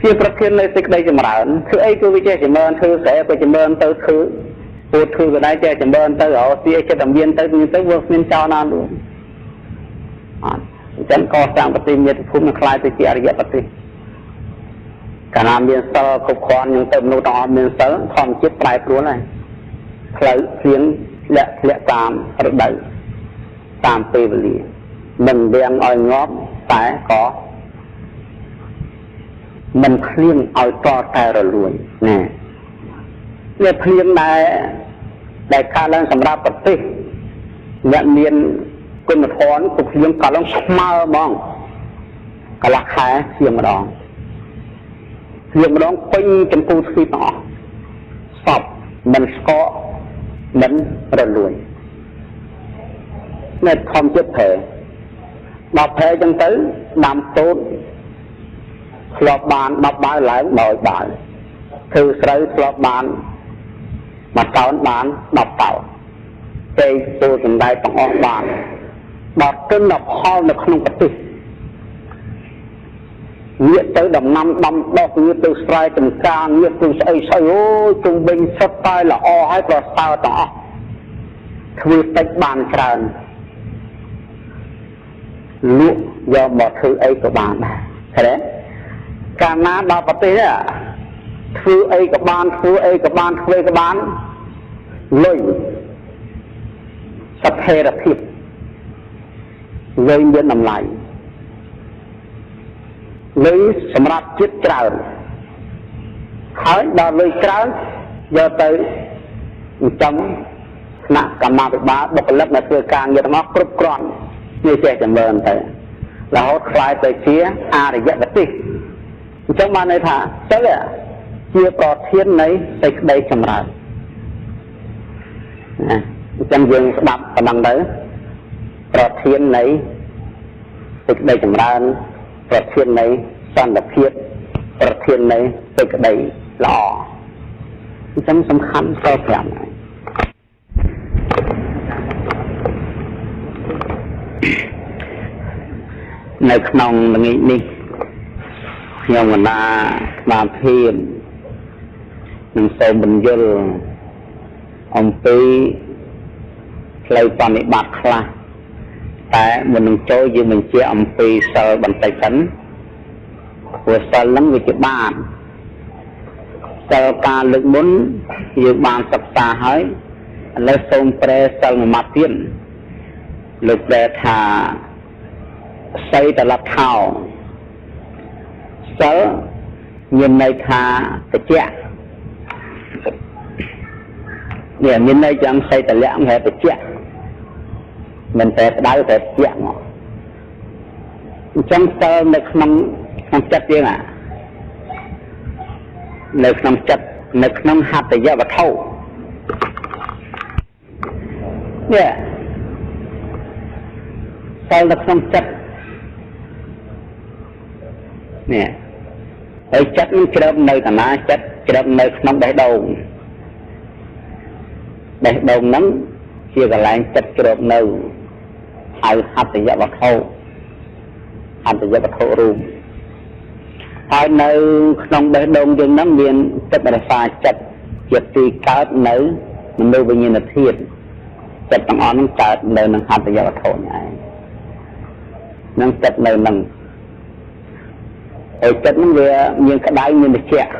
ជាប្រធាននៃសេចក្តីចម្រើនធ្វើអីគឺវាចេះចម្រើនធ្វើស្រែក៏ចម្រើនទៅធ្វើពូធ្វើក៏ដែរចេះចម្រើនទៅរកស៊ីអីចិត្តតែមានទៅមានទៅវាគ្មានចោលណានោះអត់អញ្ចឹងកសាងប្រទេសមាតុភូមិនឹងក្លាយទៅជាអរិយប្រទេសកាលណាមានសិលគ្រប់គ្រាន់នឹងទៅមនុស្សទាំងអស់មានសិលធម្មជាតិប្រែប្រួលហើយផ្លូវភ្លៀងលាក់ធ្លាក់តាមរដូវតាមពេលវេលាមិនលៀងឲ្យងាប់តែក៏មិនភ្លៀងឲ្យតតែរលួយណាវាភ្លៀងដែលកើតឡើងសម្រាប់ប្រទេសអ្នកមានគុណធម៌គឺភ្លៀងកើតឡើងស្មើហ្មងកន្លះខែភ្លៀងម្ដងភ្លៀងម្ដងពេញចម្ពោះទ្វីបទាំងអស់សពមិនស្កកមិនរលួយនៅធម្មជាតិប្រែដល់ប្រែចឹងទៅដាំពោតធ្លាប់បាន10បាវឡើង100បាវធ្វើស្រូវធ្លាប់បាន1តោនបាន10តោនពេកពោសំដែងទាំងអស់បានដល់ទិន្នផលនៅក្នុងប្រទេសងាកទៅដំណាំដាំដុះងាកទៅស្រែចម្ការងាកទៅស្អីស្អីអូយជុំវិញសុទ្ធតែល្អហើយប្រសើរទាំងអស់ធ្វើតិចបានច្រើនលក់យកមកធ្វើអីក៏បានដែរឃើញទេកាលណាដល់ប្រទេសនេះធ្វើអីក៏បានធ្វើអីក៏បានធ្វើក៏បានលុយស្ថិរភាពលុយមានតម្លៃលុយសម្រាប់ជាតិច្រើនហើយដល់លុយច្រើនយកទៅចិញ្ចឹមថ្នាក់កម្មាភិបាលបុគ្គលិកដែលធ្វើការងារទាំងអស់គ្រប់គ្រាន់នេះចេះចម្រើនទៅរហូតក្លាយទៅជាអរិយប្រទេសអញ្ចឹងបានន័យថាសិលជាប្រធាននៃសេចក្តីចម្រើនណាអញ្ចឹងយើងស្ដាប់ប៉ុណ្ណឹងទៅប្រធាននៃសេចក្តីចម្រើនប្រធាននៃសន្តិភាពប្រធាននៃសេចក្តីល្អអញ្ចឹងសំខាន់សិល5ហើយនៅក្នុងល្ងាចនេះខ្ញុំកណាបានភាពនឹងសូមបញ្យល់អំពីផ្លូវបប្រតិបត្តិខ្លះតែមុននឹងចូលយើងបញ្ជាក់អំពីសិលបន្តិចសិនព្រោះសិលហ្នឹងវាជាបាបសិលការលើកមុនយើងបានសិក្សាហើយឥឡូវសូមប្រែសិលមួយម៉ាត់ទៀតលោកប្រែថាសីតលថោសិលមានន័យថាតិចនេះមានន័យចឹងសីតលៈមិនហៅតិចមិនតែក្តៅតែតិចមកអញ្ចឹងសិលនៅក្នុងចិត្តយើងអានៅក្នុងចិត្តនៅក្នុងហត្ថយវត្ថុនេះសិលនៅក្នុងចិត្តនេះហើយចិត្តនឹងជ្រើបនៅតាណាចិត្តជ្រើបនៅក្នុងបេះដូងបេះដូងហ្នឹងជាកន្លែងចិត្តជ្រើបនៅហៅហត្ថយវត្ថុហត្ថយវត្ថុរូបហើយនៅក្នុងបេះដូងយើងហ្នឹងមានទឹករក្សាចិត្តជាទីកើតនៅមនុស្សវិញ្ញាណធាតុចិត្តទាំងអស់ហ្នឹងកើតនៅនឹងហត្ថយវត្ថុនេះឯងនឹងចិត្តនៅនឹងហើយចិត្តហ្នឹងវាមានក្តៅមានត្រជាក់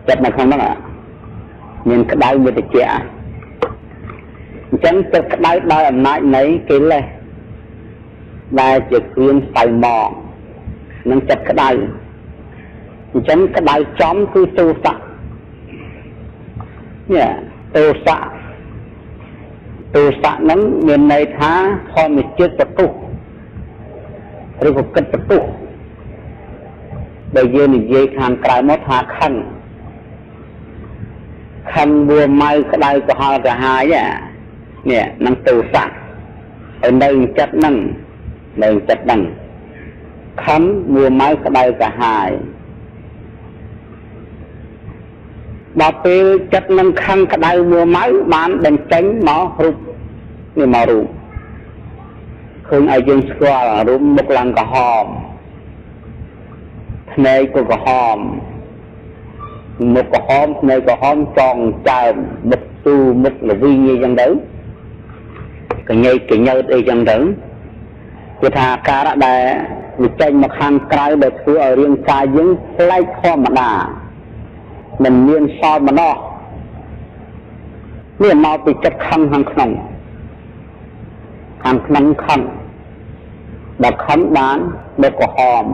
ចិត្តនៅក្នុងហ្នឹងមានក្តៅមានត្រជាក់អញ្ចឹងចិត្តក្តៅដោយអំណាចនៃកិលេសដែលជាគ្រឿងសៅហ្មងនឹងចិត្តក្តៅអញ្ចឹងក្តៅចំគឺទោសៈនេះទោសៈទោសៈហ្នឹងមានន័យថាធម្មជាតិបន្ទុះឬក៏គិតបន្ទុះដែលយើងនិយាយខាងក្រៅមកថាខឹងខឹងមួម៉ៅក្តៅក្រហល់ក្រហាយនេះនឹងទោសៈ ឲ្យនៅចិត្តហ្នឹងនៅចិត្តហ្នឹងខំមួម៉ៅក្តៅកាហាយដល់ពេលចិត្តនឹងខឹងក្តៅមួម៉ៅបានបញ្ចេញមករូបនេះមករូបឃើញឲ្យយើងស្គាល់រូបមុខឡើងក្រហមភ្នែកក៏ក្រហមមុខក្រហមភ្នែកក្រហមចងចើមមុខទូមុខល្វីងអីចឹងទៅកញែកកញើតអីចឹងទៅគឺថាការៈដែលវាចេញមកខាងក្រៅដែលធ្វើឲ្យរាងកាយយើងប្លែកធម្មតាមិនមានសល់ម្ដោះនេះមកពីចិត្តខឹងខាងក្នុងខាងក្នុងខឹងដល់ខឹងបានមុខក្រហម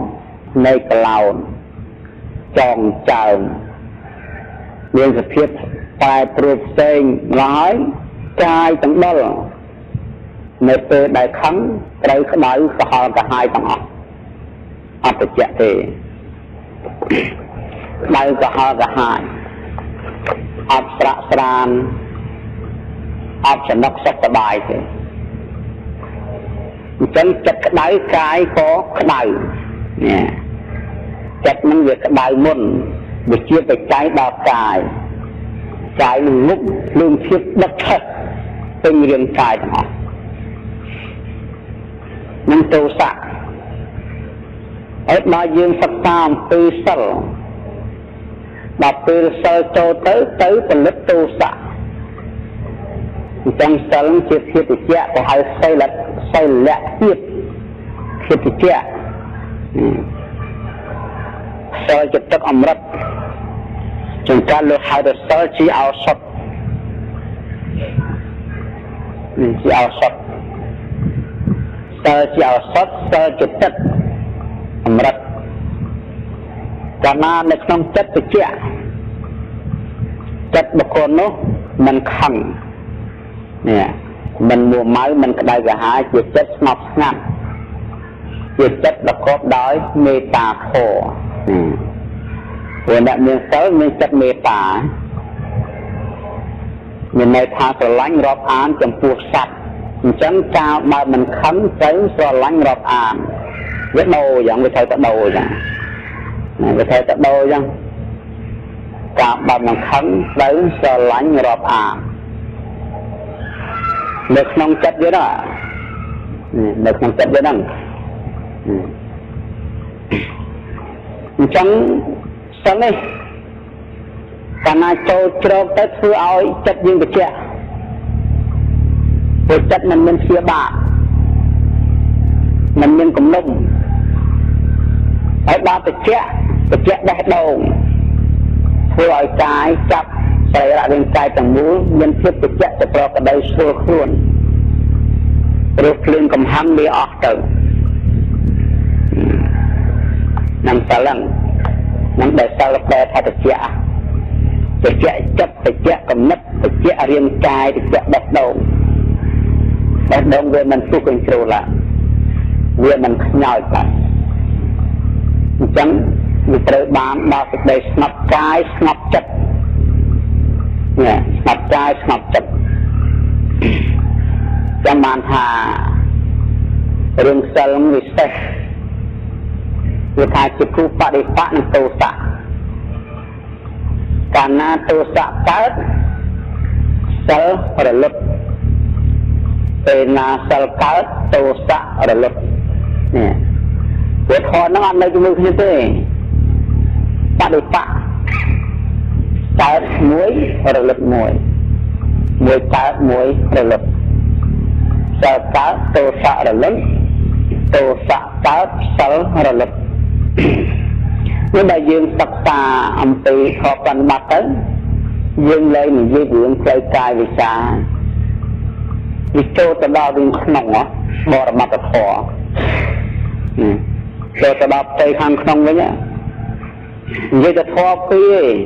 ភ្នែកក្រឡោនចងចើមមានសភាពប្រែប្រួលផ្សេងម្ល៉េះហើយកាយទាំងដុលនៅពេលដែលខឹងត្រូវក្តៅក្រហល់ក្រហាយទាំងអស់អត់ត្រជាក់ទេក្តៅក្រហល់ក្រហាយអត់ស្រាក់ស្រានអត់ចំណុកសុខសប្បាយទេអញ្ចឹងចិត្តក្តៅកាយក៏ក្តៅនេះចិត្តនឹងវាក្តៅមុនវាជាបច្ច័យដល់កាយកាយនឹងមុខលឿងភាពដឹកឆេះពេញរាងកាយទាំងអស់នឹងទោសៈហើយដល់យើងសិក្សាអំពីសិលដល់ពេលសិលចូលទៅទៅផលិតទោសៈអញ្ចឹងសិលជាធាតុជាគេហៅសិលសិលៈធាតុធាតុជាសិលជាទឹកអម្រឹតចង្កាល់លោកហៅថាសិលជាឱសថនេះជាឱសថសិលជាឱសថសិលជាទឹកអម្រឹតកាលណានៅក្នុងចិត្តត្រជាក់ចិត្តបុគ្គលនោះមិនខឹងនេះមិនមួម៉ៅមិនក្តៅក្រហាយជាចិត្តស្ងប់ស្ងាត់ជាចិត្តប្រកបដោយមេត្តាធម៌ព្រោះអ្នកមានសិលមានចិត្តមេត្តាមានន័យថាស្រឡាញ់រាប់អានចំពោះសត្វអញ្ចឹងកាលបើមិនខឹងទៅស្រឡាញ់រាប់អានវាដូរយ៉ាងវាត្រូវតែដូរយ៉ាងវាត្រូវតែដូរយ៉ាងកាលបើមិនខឹងទៅស្រឡាញ់រាប់អាននៅក្នុងចិត្តយើងហ្នឹងនៅក្នុងចិត្តយើងហ្នឹងអញ្ចឹងសិលនេះកាលណាចូលជ្រកទៅធ្វើឲ្យចិត្តយើងត្រជាក់ព្រោះចិត្តមិនមានព្យាបាទមិនមានគំនុំហើយដល់ត្រជាក់ត្រជាក់បេះដូងធ្វើឲ្យកាយចាប់សរីរៈរាងកាយទាំងមូលមានភាពត្រជាក់ទៅប្រក្រតីស្រួលខ្លួនព្រោះភ្លើងកំហឹងវាអស់ទៅនឹងសិលហ្នឹងនឹងដែលសិលប្រែថាត្រជាក់ត្រជាក់ចិត្តត្រជាក់គំនិតត្រជាក់រាងកាយត្រជាក់បេះដូងបេះដូងវាមិនពុះកញ្ជ្រោលវាមិនខ្ញោចបាទអញ្ចឹងវាត្រូវបានដល់សេចក្តីស្ងប់កាយស្ងប់ចិត្តនេះស្ងប់កាយស្ងប់ចិត្តចាំបានថារឿងសិលវិសេសវាថាជាគូបដិបៈនឹងទោសៈកាលណាទោសៈកើតសិលរលត់ពេលណាសិលកើតទោសៈរលត់នេះព្រោះធម៌ហ្នឹងអត់នៅជាមួយគ្នាទេបដិបៈកើតមួយរលត់មួយមួយកើតមួយរលត់សិលកើតទោសៈរលត់ទោសៈកើតសិលរលត់នេះដែលយើងសិក្សាអំពីធម៌ប្រតិបត្តិទៅយើងលែងនិយាយរឿងផ្លូវកាយវិការវាចូលទៅដល់រឿងក្នុងបរមត្តធម៌ចូលទៅដល់ផ្ទៃខាងក្នុងវិញនិយាយទៅធម៌ពីរឯង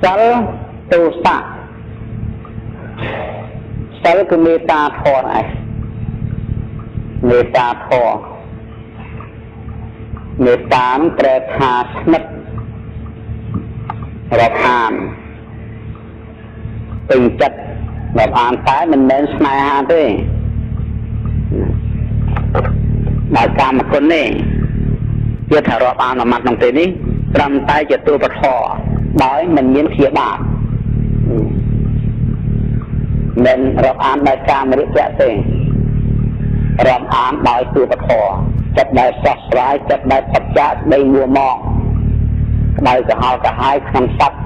សិលទោសៈសិលគឺមេត្តាធម៌ឯងមេត្តាធម៌មេត្តានឹងប្រែថាស្និទ្ធរាប់អានពេញចិត្តរាប់អានតែមិនមែនស្នេហាទេ ដោយកាមគុណនេះវាថារាប់អានមួយម៉ាត់ក្នុងពេលនេះត្រឹមតែជាតួពធដោយមិនមានព្យាបាទមិនរាប់អានដោយកាមរិយៈទេរាប់អានដោយតួពធចិត្តដែលស្រស់ស្រាយចិត្តដែលផុតចាកដីមួមកក្តៅក្រហល់ក្រហាយក្នុងសត្វ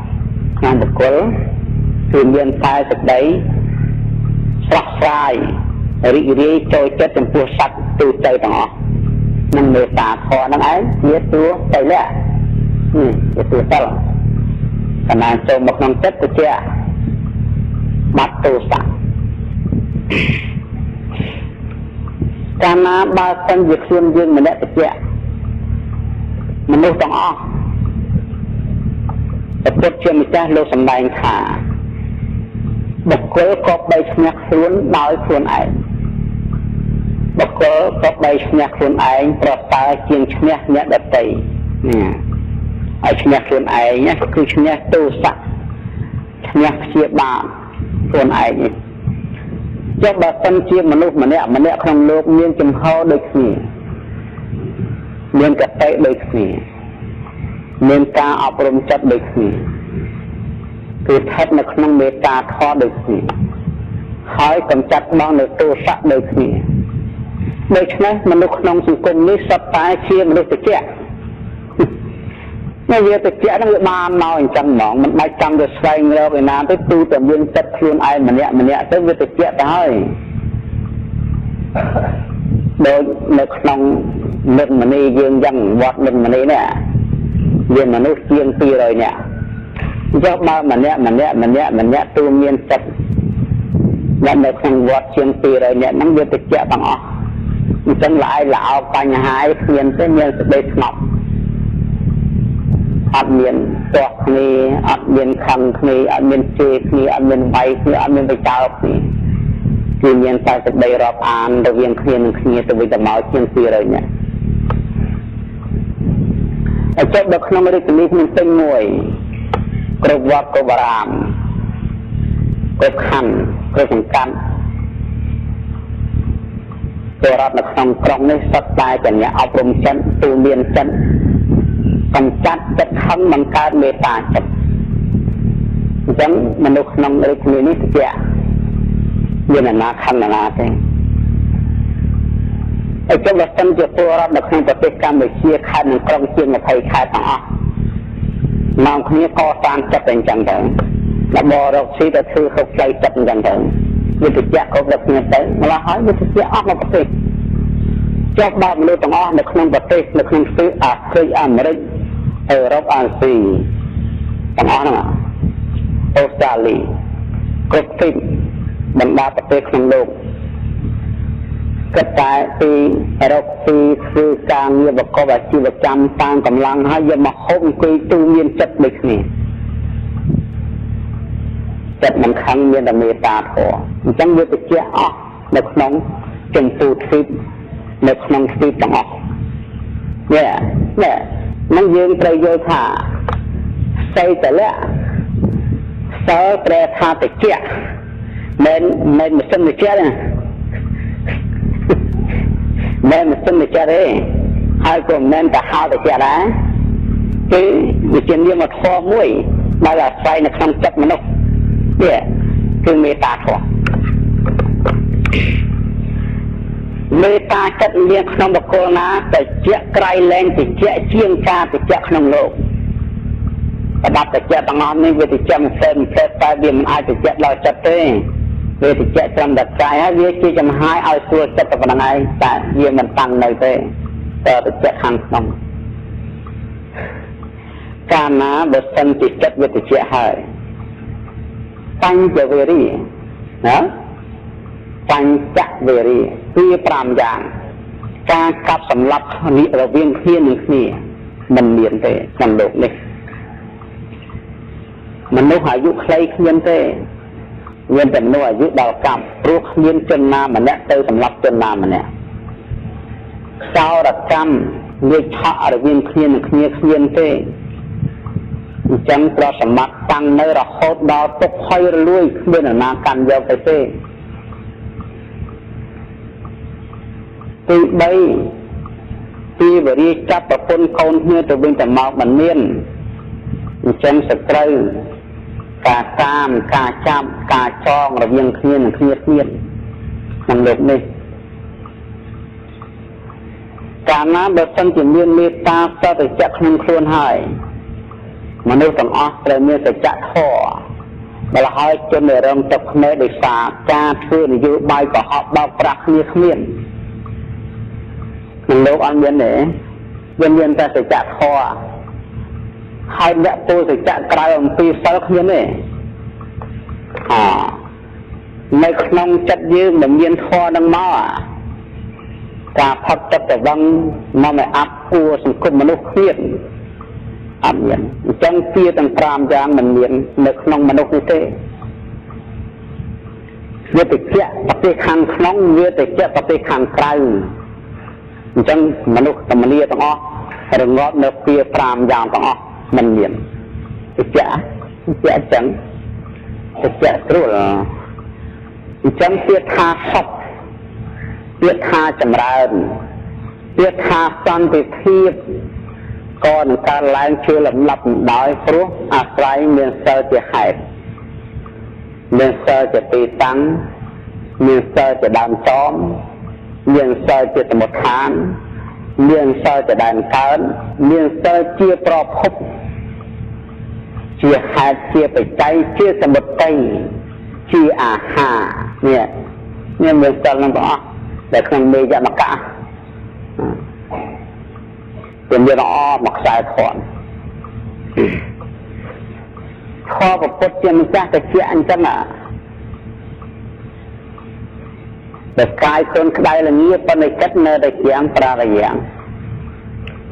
ក្នុងបុគ្គលគឺមានតែសេចក្តីស្រស់ស្រាយរីករាយចូលចិត្តចំពោះសត្វទូទៅទាំងអស់នឹងមេត្តាធម៌ហ្នឹងឯងជាតួតៃលៈនេះជាតួសិលកណ្ដាលចូលមកក្នុងចិត្តទៅជាបាត់ទោសៈកាលណាបើសិនជាខ្លួនយើងម្នាក់ទៅជាមនុស្សទាំងអស់ព្រះពុទ្ធជាម្ចាស់លោកសម្ដែងថាបុគ្គលក៏បីឈ្នះខ្លួនដោយខ្លួនឯងបុគ្គលក៏បីឈ្នះខ្លួនឯងប្រសើរជាងឈ្នះអ្នកដទៃនេះឲ្យឈ្នះខ្លួនឯងណាគឺឈ្នះទោសៈឈ្នះព្យាបាទខ្លួនឯងនេះចុះបើសិនជាមនុស្សម្នាក់ម្នាក់ក្នុងលោកមានចំហដូចគ្នាមានកតិដូចគ្នាមានការអប់រំចិត្តដូចគ្នាគឺស្ថិតនៅក្នុងមេត្តាធម៌ដូចគ្នាហើយកំចាត់បង់នៅទោសៈដូចគ្នាដូច្នេះមនុស្សក្នុងសង្គមនេះសុទ្ធតែជាមនុស្សត្រជាក់នៅវាត្រជាក់ហ្នឹងវាបានមកអញ្ចឹងហ្មងមិនបាច់ចាំទៅស្វែងរកឯណាទេទូតែមានចិត្តខ្លួនឯងម្នាក់ម្នាក់ទៅវាត្រជាក់ទៅហើយដូចនៅក្នុងនិន្មនីយើងយ៉ាងវត្តនិន្មនីនេះមានមនុស្សជាង200នាក់ចុះបើម្នាក់ម្នាក់ម្នាក់ម្នាក់ទូមានចិត្តអ្នកនៅក្នុងវត្តជាង200នាក់ហ្នឹងវាត្រជាក់ទាំងអស់អញ្ចឹងល្អឯល្អបញ្ហាឯគ្មានទេមានសេចក្តីស្ងប់អត់មានទាស់គ្នាអត់មានខឹងគ្នាអត់មានជេរគ្នាអត់មានវាយគ្នាអត់មានបិចោលគ្នាគឺមានតែសេចក្តីរាប់អានរវាងគ្នានឹងគ្នាទៅវិញទៅមកជាង200នាក់ហើយចុះដល់ក្នុងរាជធានីភ្នំពេញមួយគ្រប់វត្តគ្រប់អារាមគ្រប់ខណ្ឌគ្រប់សង្កាត់ពលរដ្ឋនៅក្នុងក្រុងនេះសុទ្ធតែជាអ្នកអប់រំចិត្តទូមានចិត្តកំចាត់ចិត្តខឹងបង្កើតមេត្តាចិត្តអញ្ចឹងមនុស្សក្នុងរាជធានីនេះជាមានអាណាខឹងអាណាទេហើយចុះបើសិនជាពលរដ្ឋនៅក្នុងប្រទេសកម្ពុជាខេត្តនិងក្រុងជាង20ខេត្តទាំងអស់នាំគ្នាកសាងចិត្តអញ្ចឹងទៅរបររកស៊ីទៅធ្វើគ្រប់ផ្លូវចិត្តអញ្ចឹងទៅវាទៅជាគ្រប់ដល់គ្នាទៅម្ល៉េះហើយវាទៅជាអស់មកប្រទេសចុះបើមនុស្សទាំងអស់នៅក្នុងប្រទេសនៅក្នុងទ្វីបអាហ្វ្រិកអាមេរិកអឺរ៉ុបអាស៊ីទាំងអស់ហ្នឹងអូស្ត្រាលីគ្រប់ទ្វីបបណ្ដាប្រទេសក្នុងលោកគិតតែពីរកស៊ីធ្វើការងារប្រកបអាជីវកម្មតាមកម្លាំងហើយយកមកហូបអង្គុយទូមានចិត្តដូចគ្នាចិត្តមិនខឹងមានតែមេត្តាធម៌អញ្ចឹងវាទៅជាអស់នៅក្នុងជំពូទ្វីបនៅក្នុងទ្វីបទាំងអស់នេះនេះនឹងយើងត្រូវយល់ថាសីតលៈសិលប្រែថាតិចមិនមិនម៉ាស៊ីនតិចទេមិនម៉ាស៊ីនតិចទេហើយក៏មិនតែហៅតិចដែរគឺវាជានាមធម៌មួយដែលអាស្រ័យនៅក្នុងចិត្តមនុស្សនេះគឺមេត្តាធម៌មេត្តាចិត្តមានក្នុងបុគ្គលណាតិចក្រៃលែងតិចជាងការតិចក្នុងលោកប្រដាប់តិចទាំងអស់នេះវាតិចមិនផ្សេងផ្សេងតែវាមិនអាចតិចដល់ចិត្តទេវាតិចត្រឹមតែកាយហើយវាជាចំហាយឲ្យស្រួលចិត្តតែប៉ុណ្្នឹងឯងតែវាមិនតាំងនៅទេតែតិចខាងក្នុងកាលណាបើសិនជាចិត្តវាតិចហើយបញ្ចវេរីណាបញ្ចវេរីគឺ5យ៉ាងការកាប់សម្លាប់គ្នារវាងគ្នានឹងគ្នាមិនមានទេក្នុងលោកនេះមនុស្សអាយុខ្លីគ្មានទេមានតែមនុស្សអាយុដល់កម្មព្រោះគ្មានជនណាម្នាក់ទៅសម្លាប់ជនណាម្នាក់សោរកម្មវាឆក់រវាងគ្នានឹងគ្នាគ្មានទេអញ្ចឹងប្រសម្បត្តិតាំងនៅរហូតដល់ទុកហុយរលួយគ្មាននរណាកាន់យកទៅទេទី3 ពីវរាចាប់ប្រពន្ធកូនគ្នាទៅវិញទៅមកមិនមានអញ្ចឹងសត្រូវការតាមការចាប់ការចងរវាងគ្នានិងគ្នាគ្មានក្នុងលោកនេះកាលណាបើសិនជាមានមេត្តាសតិចៈក្នុងខ្លួនហើយមនុស្សទាំងអស់ត្រូវមានសច្ចធម៌បើហើយជនដែលរងទឹកភ្នែកដោយសារការធ្វើនយោបាយកុហកបោកប្រាស់គ្នាគ្មានក្នុងលោកអត់មានទេវាមានតែសច្ចធម៌ហើយអ្នកពោលសច្ចៈក្រៅអំពីសិលគ្មានទេអនៅក្នុងចិត្តយើងមិនមានធម៌នឹងមកការផឹកទឹកតវឹងមកឲ្យអាប់គួសង្គមមនុស្សគ្មានអត់មានអញ្ចឹងជាទាំង5យ៉ាងមិនមាននៅក្នុងមនុស្សនេះទេវាតិចប្រទេសខាងក្នុងវាតិចប្រទេសខាងក្រៅអញ្ចឹងមនុស្សသမនីទាំងអស់រងាប់នៅពី5យ៉ាងទាំងអស់មិនមានតិចតិចអញ្ចឹងតិចស្រួលអញ្ចឹងពាក្យថាសុខពាក្យថាចម្រើនពាក្យថាសន្តិភាពក៏នឹងកើតឡើងជាលំដាប់ដោយព្រោះអាស្រ័យមានសិលជាហេតុមានសិលជាទីតាំងមានសិលជាដើមចមមានសិលជាសមុទ្ឋានមានសិលជាដែនកើតមានសិលជាប្រភពជាហេតុជាបច្ច័យជាសមុទ័យជាអាហារនេះនេះមានសិលនឹងទាំងអស់ដែលក្នុងមេយមកៈវាមានល្អមកខ្សែធនធម៌ពុទ្ធជាម្ចាស់តិចអញ្ចឹងតែកាយខ្លួនក្តៅល្ងាប៉ុន្តែចិត្តនៅតែជាងប្រារយ៉ាង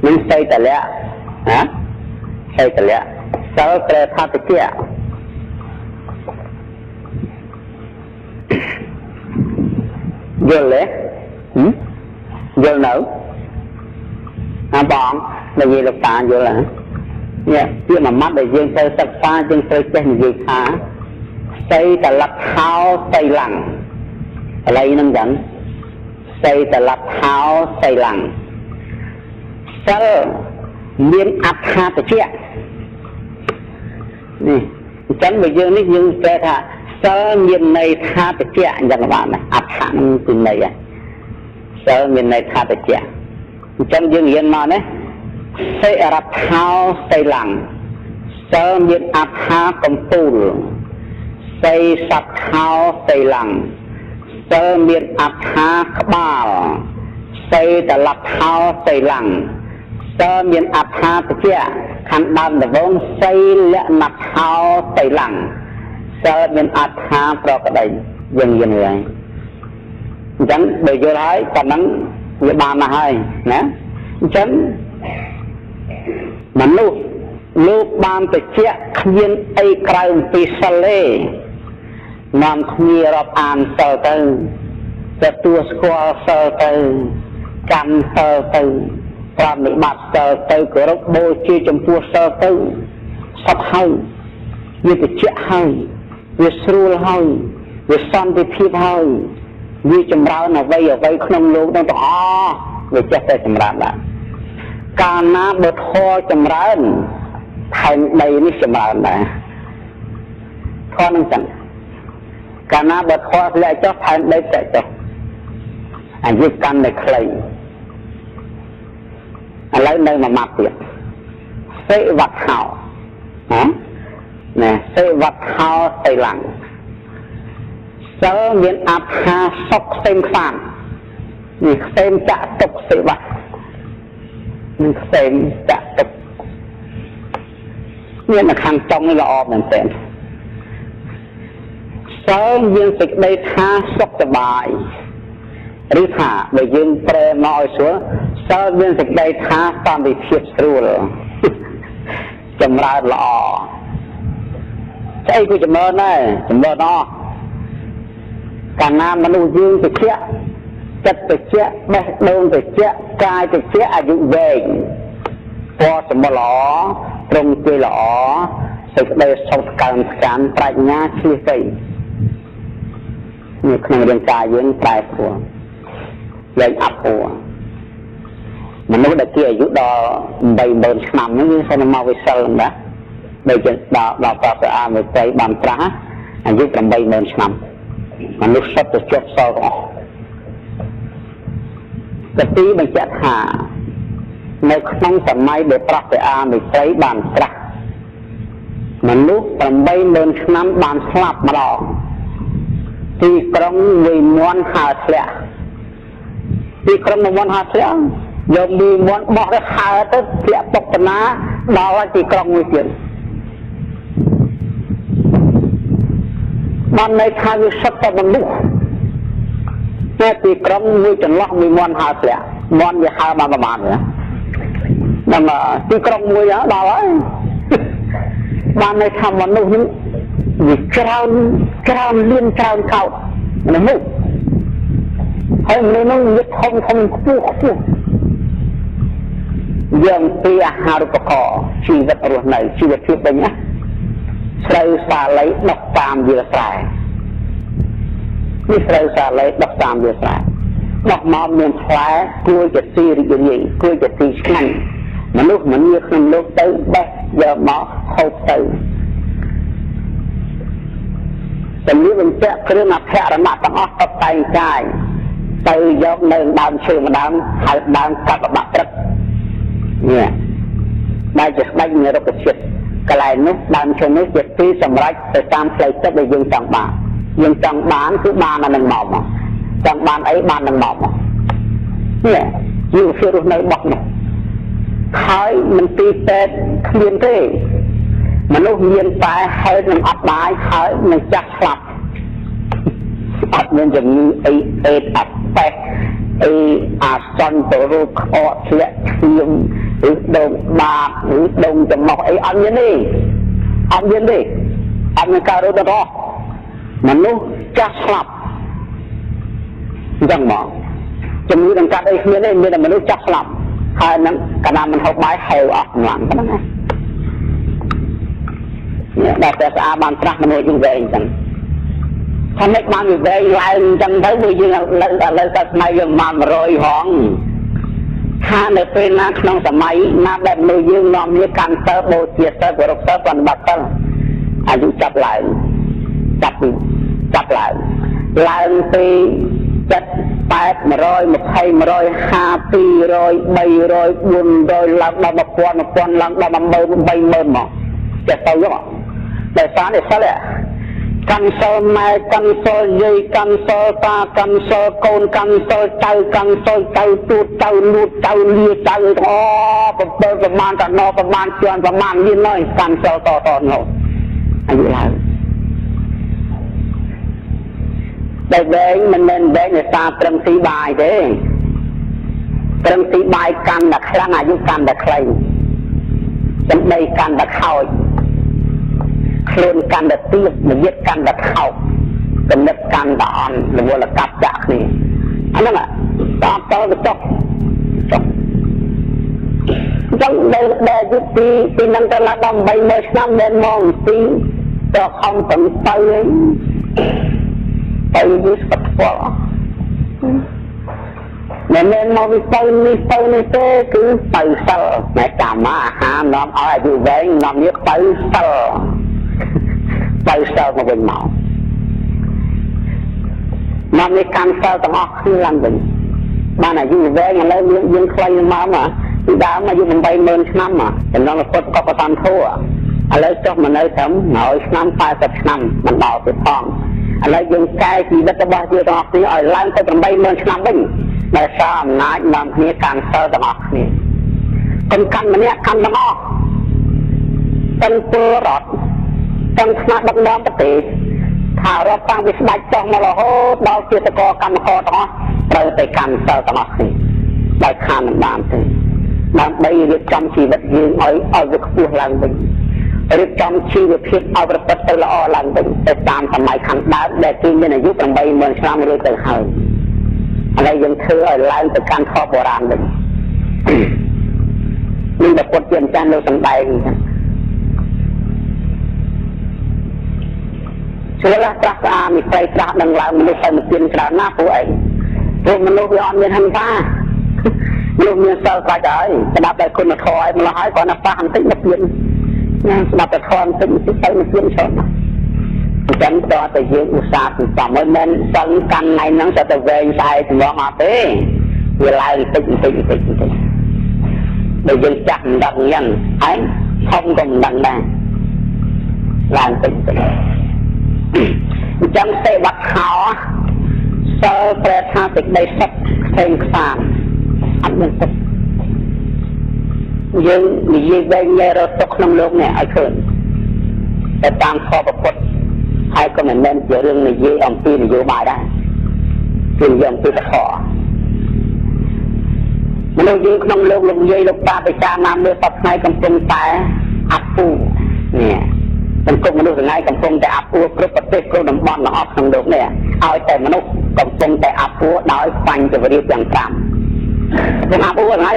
នឹងសីតលៈណាសីតលៈសិលប្រែថាតិចយល់ទេយល់នៅអាបងនិយាយលោកតាយល់ហ៎នេះជាមួយម៉ាត់ដែលយើងត្រូវសិក្សាយើងត្រូវចេះនិយាយថាសីតលថោសីលੰឥឡូវហ្នឹងចឹងសីតលថោសីលੰសិលមានអត្ថាតិចនេះអញ្ចឹងបើយើងនេះយើងប្រែថាសិលមានន័យថាតិចអញ្ចឹងបានអត្ថានឹងគឺន័យសិលមានន័យថាតិចអញ្ចឹងយើងរៀនមកនេះសិរដ្ឋោសីលੰសិលមានអត្ថាកំពូលសីសត្ថោសីលੰសិលមានអត្ថាក្បាលសីតលថោសីលੰសិលមានអត្ថាតិចខាងដើមដំបូងសីលនថោសីលੰសិលមានអត្ថាប្រក្តីយើងរៀនហើយអញ្ចឹងបើយល់ហើយប៉ុណ្ណឹងវាបានមកហើយណាអញ្ចឹងមនុស្សលោកបានតិចគ្មានអីក្រៅអំពីសិលទេនាំគ្នារាប់អានសិលទៅទទួលស្គាល់សិលទៅកាន់សិលទៅប្រតិបត្តិសិលទៅគោរពបូជាចំពោះសិលទៅសពហើយវាតិចហើយវាស្រួលហើយវាសន្តិភាពហើយវាចម្រើនអ្វីអ្វីក្នុងលោកនឹងទាំងអស់វាចេះតែចម្រើនដែរកាលណាបើធម៌ចម្រើនផែនដីនេះចម្រើនដែរធម៌នឹងចឹងកាលណាបើធម៌ធ្លាក់ចុះផែនដីធ្លាក់ចុះអាយុកាន់តែខ្លីឥឡូវនៅមួយម៉ាត់ទៀតសិវត្ថោណាណែសិវត្ថោសីលੰសិលមានអត្ថាសុខផ្សេងខ្វាននេះផ្សេងចាក់ទុកសិវៈនឹងផ្សេងចាក់ទុកមាននៅខាងចុងនេះល្អមែនទែនសិលមានសេចក្តីថាសុខសប្បាយឬថាបើយើងប្រែមកឲ្យស្រួលសិលមានសេចក្តីថាសន្តិភាពស្រួលចម្រើនល្អស្អីក៏ចម្រើនដែរចម្រើនអស់កាលណាមនុស្សយើងតិចចិត្តតិចបេះដូងតិចកាយតិចអាយុវែងពណ៌សម្បុរល្អត្រង់ជាល្អសេចក្តីសុខកើនស្កានប្រាជ្ញាឆ្លៀសវៃនៅក្នុងរាងកាយយើងប្រែប្រួលលែងអាប់អួរ មនុស្សដែលគេអាយុដល់80000ឆ្នាំហ្នឹងយើងសិនមកវិសិលហ្នឹងណាដូចជាដល់ដល់ប្រសាអាមេត្រីបានត្រាស់អាយុ80000ឆ្នាំមនុស្សសុទ្ធតែជាប់សល់ទាំងអស់កទីបញ្ជាក់ថានៅក្នុងសម័យដែលប្រសាអាមេត្រីបានត្រាស់មនុស្ស80000ឆ្នាំបានស្លាប់ម្ដងទីក្រុងមួយមន់ហើធ្លាក់ទីក្រុងមួយមន់ហើធ្លាក់យកមួយមន់បោះទៅហើទៅធ្លាក់ពុកតាណាដល់ទីក្រុងមួយទៀតបានន័យថាវាសុទ្ធតែមនុស្សតែទីក្រុងមួយចន្លោះមួយមន់ហើធ្លាក់មន់វាហើបានប្រហែលណាដល់ទីក្រុងមួយដល់ហើយបានន័យថាមនុស្សនេះវាច្រើនច្រើនលៀនច្រើនកោតមនុស្សហើយមនុស្សនោះវាធំធំខ្ពស់ខ្ពស់យ៉ាងពីអាហារូបករណ៍ជីវិតរស់នៅជីវភាពវិញណាស្រូវសាលីដុះតាមវាលស្រែនេះស្រូវសាលីដុះតាមវាលស្រែដុះមកមានផ្លែគួរជាស៊ីរីករាយគួរជាស៊ីឆ្ងាញ់មនុស្សម្នាក្នុងលោកទៅបេះយកមកហូបទៅជំនឿបញ្ជាក់គ្រឿងអភរណៈទាំងអស់តបតែងកាយទៅយកនៅដើមឈើម្ដើមហើយដើមកាប់បាក់ព្រឹកនេះដែលជាស្ដេចនៃរុក្ខជាតិកន្លែងនោះដើមឈើនេះជាទីសម្រេចទៅតាមផ្លូវចិត្តដែលយើងចង់បានយើងចង់បានគឺបានអានឹងមកចង់បានអីបាននឹងមកនេះជីវភាពរស់នៅរបស់នោះហើយមិនទីពេទ្យគ្មានទេមនុស្សមានតែហេតុនឹងអត់បាយហើយនឹងចាស់ស្លាប់អត់មានជំងឺអីអេតអប៉េះអីអាសន្នទៅរោគក្អកធ្លាក់ឈាមឬដងបាតឬដងចំណុះអីអត់មានទេអត់មានទេអត់មានការរត់ដល់មនុស្សចាស់ស្លាប់អញ្ចឹងមកជំងឺនឹងកាត់អីគ្មានទេមានតែមនុស្សចាស់ស្លាប់ហើយនឹងកាលណាមិនហូបបាយហេវអស់កម្លាំងប៉ុណ្ណឹងណានេះដល់តែស្អាតបានត្រាស់មនុស្សយើងវែងអញ្ចឹងថាមិនបានវាវែងឡើងអញ្ចឹងទៅវាយើងឥឡូវទៅស្មៃយើងបាន100ហងថានៅពេលណាក្នុងសម័យណាដែលមនុស្សយើងនាំគ្នាកាន់សិលបូជាសិលគោរពសិលប្រតិបត្តិសិលអាយុចាប់ឡើងចាប់ឡើងឡើងពី7 8 120 150 200 300 400ឡើងដល់1000 1000ឡើងដល់10000 30000មកចេះទៅយកដោយសារនេះសិលកាន់សិលម៉ែកាន់សិលយាយកាន់សិលតាកាន់សិលកូនកាន់សិលចៅកាន់សិលចៅទូតចៅលូតចៅលាចៅអូ7ប្រមាណតណប្រមាណជាន់ប្រមាណលានហើយកាន់សិលតតនោះអាយុឡើងតែវែងមិនមែនវែងដោយសារត្រឹមស៊ីបាយទេត្រឹមស៊ីបាយកាន់តែខ្លាំងអាយុកាន់តែខ្លីសម្ដីកាន់តែខោចខ្លួនកាន់តែទៀបមយាទកាន់តែថោកកំណត់កាន់តែអន់រវល់កាប់ចាក់គ្នាអាហ្នឹងតតទៅចុះចុះអញ្ចឹងដែលអាយុពីនឹងទៅឡើងដល់80000ឆ្នាំមិនមកពីទៅខំប្រឹងទៅទៅយូរស្បស្គាល់មិនមែនមកពីទៅនេះទៅនេះទេគឺទៅសិលណែចាំអាហារនាំឲ្យអាយុវែងនាំនេះទៅសិលទៅសិលមកវិញមកនាំនេះកាន់សិលទាំងអស់គ្នាឡើងវិញបានអាយុវែងឥឡូវយើងខ្លីមកមកពីដើមអាយុ80000ឆ្នាំចំណងពុទ្ធកបតានធัวឥឡូវចុះមកនៅត្រឹម100ឆ្នាំ80ឆ្នាំមិនដល់ទេផងឥឡូវយើងកែជីវិតរបស់យើងទាំងអស់គ្នាឲ្យឡើងទៅ80000ឆ្នាំវិញដោយសារអំណាចនាំគ្នាកាន់សិលទាំងអស់គ្នាកុំកាន់ម្នាក់កាន់ទាំងអស់ទាំងពលរដ្ឋទាំងថ្នាក់ដឹកនាំប្រទេសថារាប់តាំងពីស្ដេចចុះមករហូតដល់ជាតកកម្មករទាំងអស់ត្រូវតែកាន់សិលទាំងអស់គ្នាដោយខានមិនបានទេដើម្បីរៀបចំជីវិតយើងឲ្យវាខ្ពស់ឡើងវិញរៀបចំជីវភាពឲ្យប្រព្រឹត្តទៅល្អឡើងវិញទៅតាមសម័យខាងដើមដែលគេមានអាយុ80000ឆ្នាំរួចទៅហើយឥឡូវយើងធ្វើឲ្យឡើងទៅកាន់ធម៌បុរាណវិញនេះព្រះពុទ្ធជាម្ចាស់លោកសម្ដែងអញ្ចឹង ជួលត្រាស់ស្អាមិត្រីត្រាស់ដឹងឡើងមនុស្សទៅមកទៀនច្រើនណាស់ព្រោះអីព្រោះមនុស្សវាអត់មានហិង្សា មនុស្សមានសិលស្រេចហើយស្ដាប់តែគុណធម៌ឲ្យម្ល៉េះហើយគ្រាន់តែប៉ះបន្តិចមកពៀនណាស្ដាប់តែធម៌បន្តិចបន្តិចទៅមកពៀនច្រើនណាស់អញ្ចឹងដល់តែយើងឧស្សាហ៍សន្សំហើយមិនសិលកាន់ថ្ងៃហ្នឹងទៅតែវែងស្អែកហ្មងអត់ទេវាឡើងបន្តិចបន្តិចបន្តិចបន្តិចបើយើងចាស់មិនដឹងអញ្ចឹងឯងធំក៏មិនដឹងដែរឡើងបន្តិចបន្តិចអញ្ចឹងសេវត្ថោសិលប្រែថាសេចក្តីសុខផ្សេងខ្សានអត់មានសុខយើងនិយាយវែងញែរកទុកក្នុងលោកនេះឲ្យឃើញតែតាមខពុទ្ធហើយក៏មិនមែនជារឿងនិយាយអំពីនយោបាយដែរគឺនិយាយអំពីធម៌មនុស្សយើងក្នុងលោកលោកយាយលោកតាបិចាណាមើលសពថ្ងៃកំពុងតែអាប់អួរនេះសង្គមមនុស្សថ្ងៃកំពុងតែអាប់អួរគ្រប់ប្រទេសគ្រប់តំបន់ទាំងអស់ក្នុងលោកនេះឲ្យតែមនុស្សកំពុងតែអាប់អួរដោយបញ្ចវរិយទាំង5កំពុងអាប់អួរថ្ងៃ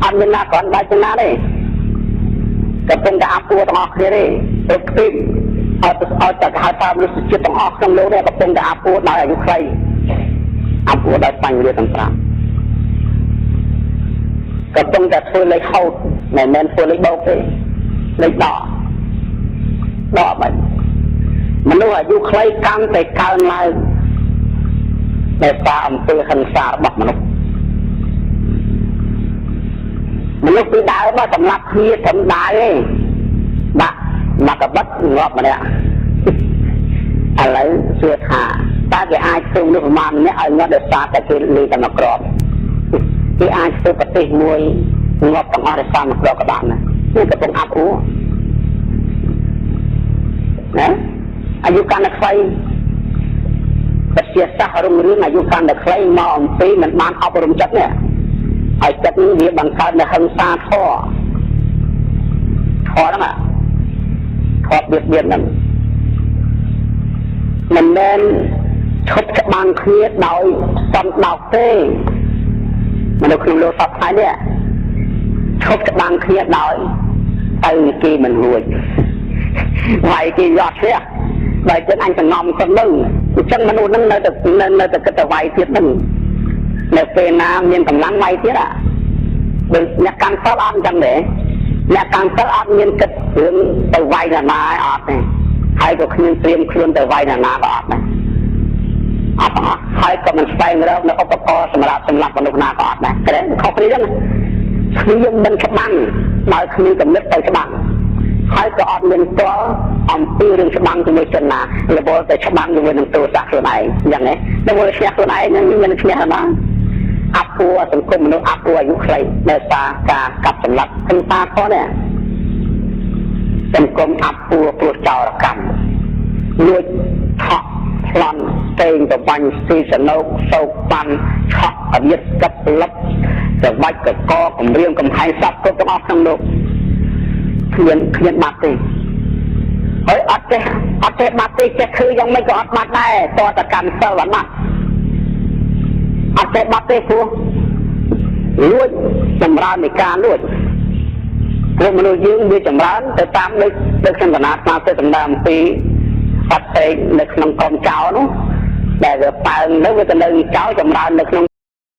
អត់មានណាគ្រាន់បើជាណាទេកំពុងតែអាប់អួរទាំងអស់គ្នាទេគ្រប់ទីឲ្យតែគេហៅថាមនុស្សជាតិទាំងអស់ក្នុងលោកនេះកំពុងតែអាប់អួរដោយអាយុខ្លីអាប់អួរដោយបញ្ញវរិយទាំង5កំពុងតែធ្វើលេខហោតមិនមែនធ្វើលេខបោកទេលេខដកដកបាច់មនុស្សអាយុខ្លីកាន់តែកើនឡើងដោយសារអំពើហិង្សារបស់មនុស្សមនុស្សពីដើមមកសម្លាប់គ្នាធម្មតាទេដាក់មកកបិតងាប់ម្នាក់ឥឡូវសួរថាតើគេអាចធ្វើមនុស្សប្រមាណម្នាក់ឲ្យងាប់ដោយសារតែគេលេងតែមកក្របគេអាចធ្វើប្រទេសមួយងាប់ទាំងអស់ដោយសារមកក្របក៏បានដែរនេះកំពុងអាប់អួរណាអាយុកាន់តែខ្លីវិទ្យាសាស្ត្ររុងរឿងអាយុកាន់តែខ្លីមកអំពីមិនបានអប់រំចិត្តនេះឲ្យចិត្តនេះវាបង្កើតនៅហិង្សាធម៌ធម៌ហ្នឹងធម៌បៀតបៀនហ្នឹងមិនមែនឈប់ច្បាំងគ្នាដោយសំដោកទេមនុស្សក្នុងលោកសពថ្ងៃនេះឈប់ច្បាំងគ្នាដោយទៅគេមិនរួចវាយគេយកឈ្នះបើចឹងអញសំងំខ្លួននឹងអញ្ចឹងមនុស្សហ្នឹងនៅតែគិតតែវាយទៀតហ្នឹងនៅពេលណាមានកម្លាំងវាយទៀតបើអ្នកកាន់សិលអត់អញ្ចឹងទេអ្នកកាន់សិលអត់មានគិតរឿងទៅវាយណាណាឲ្យអត់ទេហើយក៏គ្មានត្រៀមខ្លួនទៅវាយណាណាក៏អត់ដែរអត់អស់ហើយក៏មិនស្វែងរកនៅឧបករណ៍សម្រាប់សម្លាប់មនុស្សណាក៏អត់ដែរតែខុសគ្នាចឹងគ្នាមិនច្បាំងដោយគ្មានកំណត់ទៅច្បាំងហើយក៏អត់មានតល់អំពីរឿងច្បាំងជាមួយជនណារវល់តែច្បាំងជាមួយនឹងទោសៈខ្លួនឯងអញ្ចឹងហ៎រវល់ឈ្នះខ្លួនឯងនឹងមានឈ្នះណាអាប់អួរសង្គមមនុស្សអាប់អួរអាយុខ្លីដោយសារការកាប់សម្លាប់ហិង្សាផងនេះសង្គមអាប់អួរព្រោះចោរកម្មលួចថក់ប្លន់តេងប្របាញ់ស៊ីសណោកសោកប៉ាន់ឆក់អរិយកັບលឹបសបាច់កកគម្រាមកំហែងសពគ្រប់ទាំងអស់ក្នុងលោកគ្មានបាត់ទេហើយអត់ចេះបាត់ទេចេះគឺយ៉ាងម៉េចក៏អត់បាត់ដែរតើតកម្មសិលអត់បាត់អត់ចេះបាត់ទេព្រោះលួចចម្រើននៃការលួចព្រោះមនុស្សយើងវាចម្រើនទៅតាមដូចខ្ញុំកណាស្មាទៅសម្ដែងអំពីបាត់ពេកនៅក្នុងកងចោលនោះដែលវាប៉ើងទៅវាទៅនៅចោលចម្រើននៅក្នុង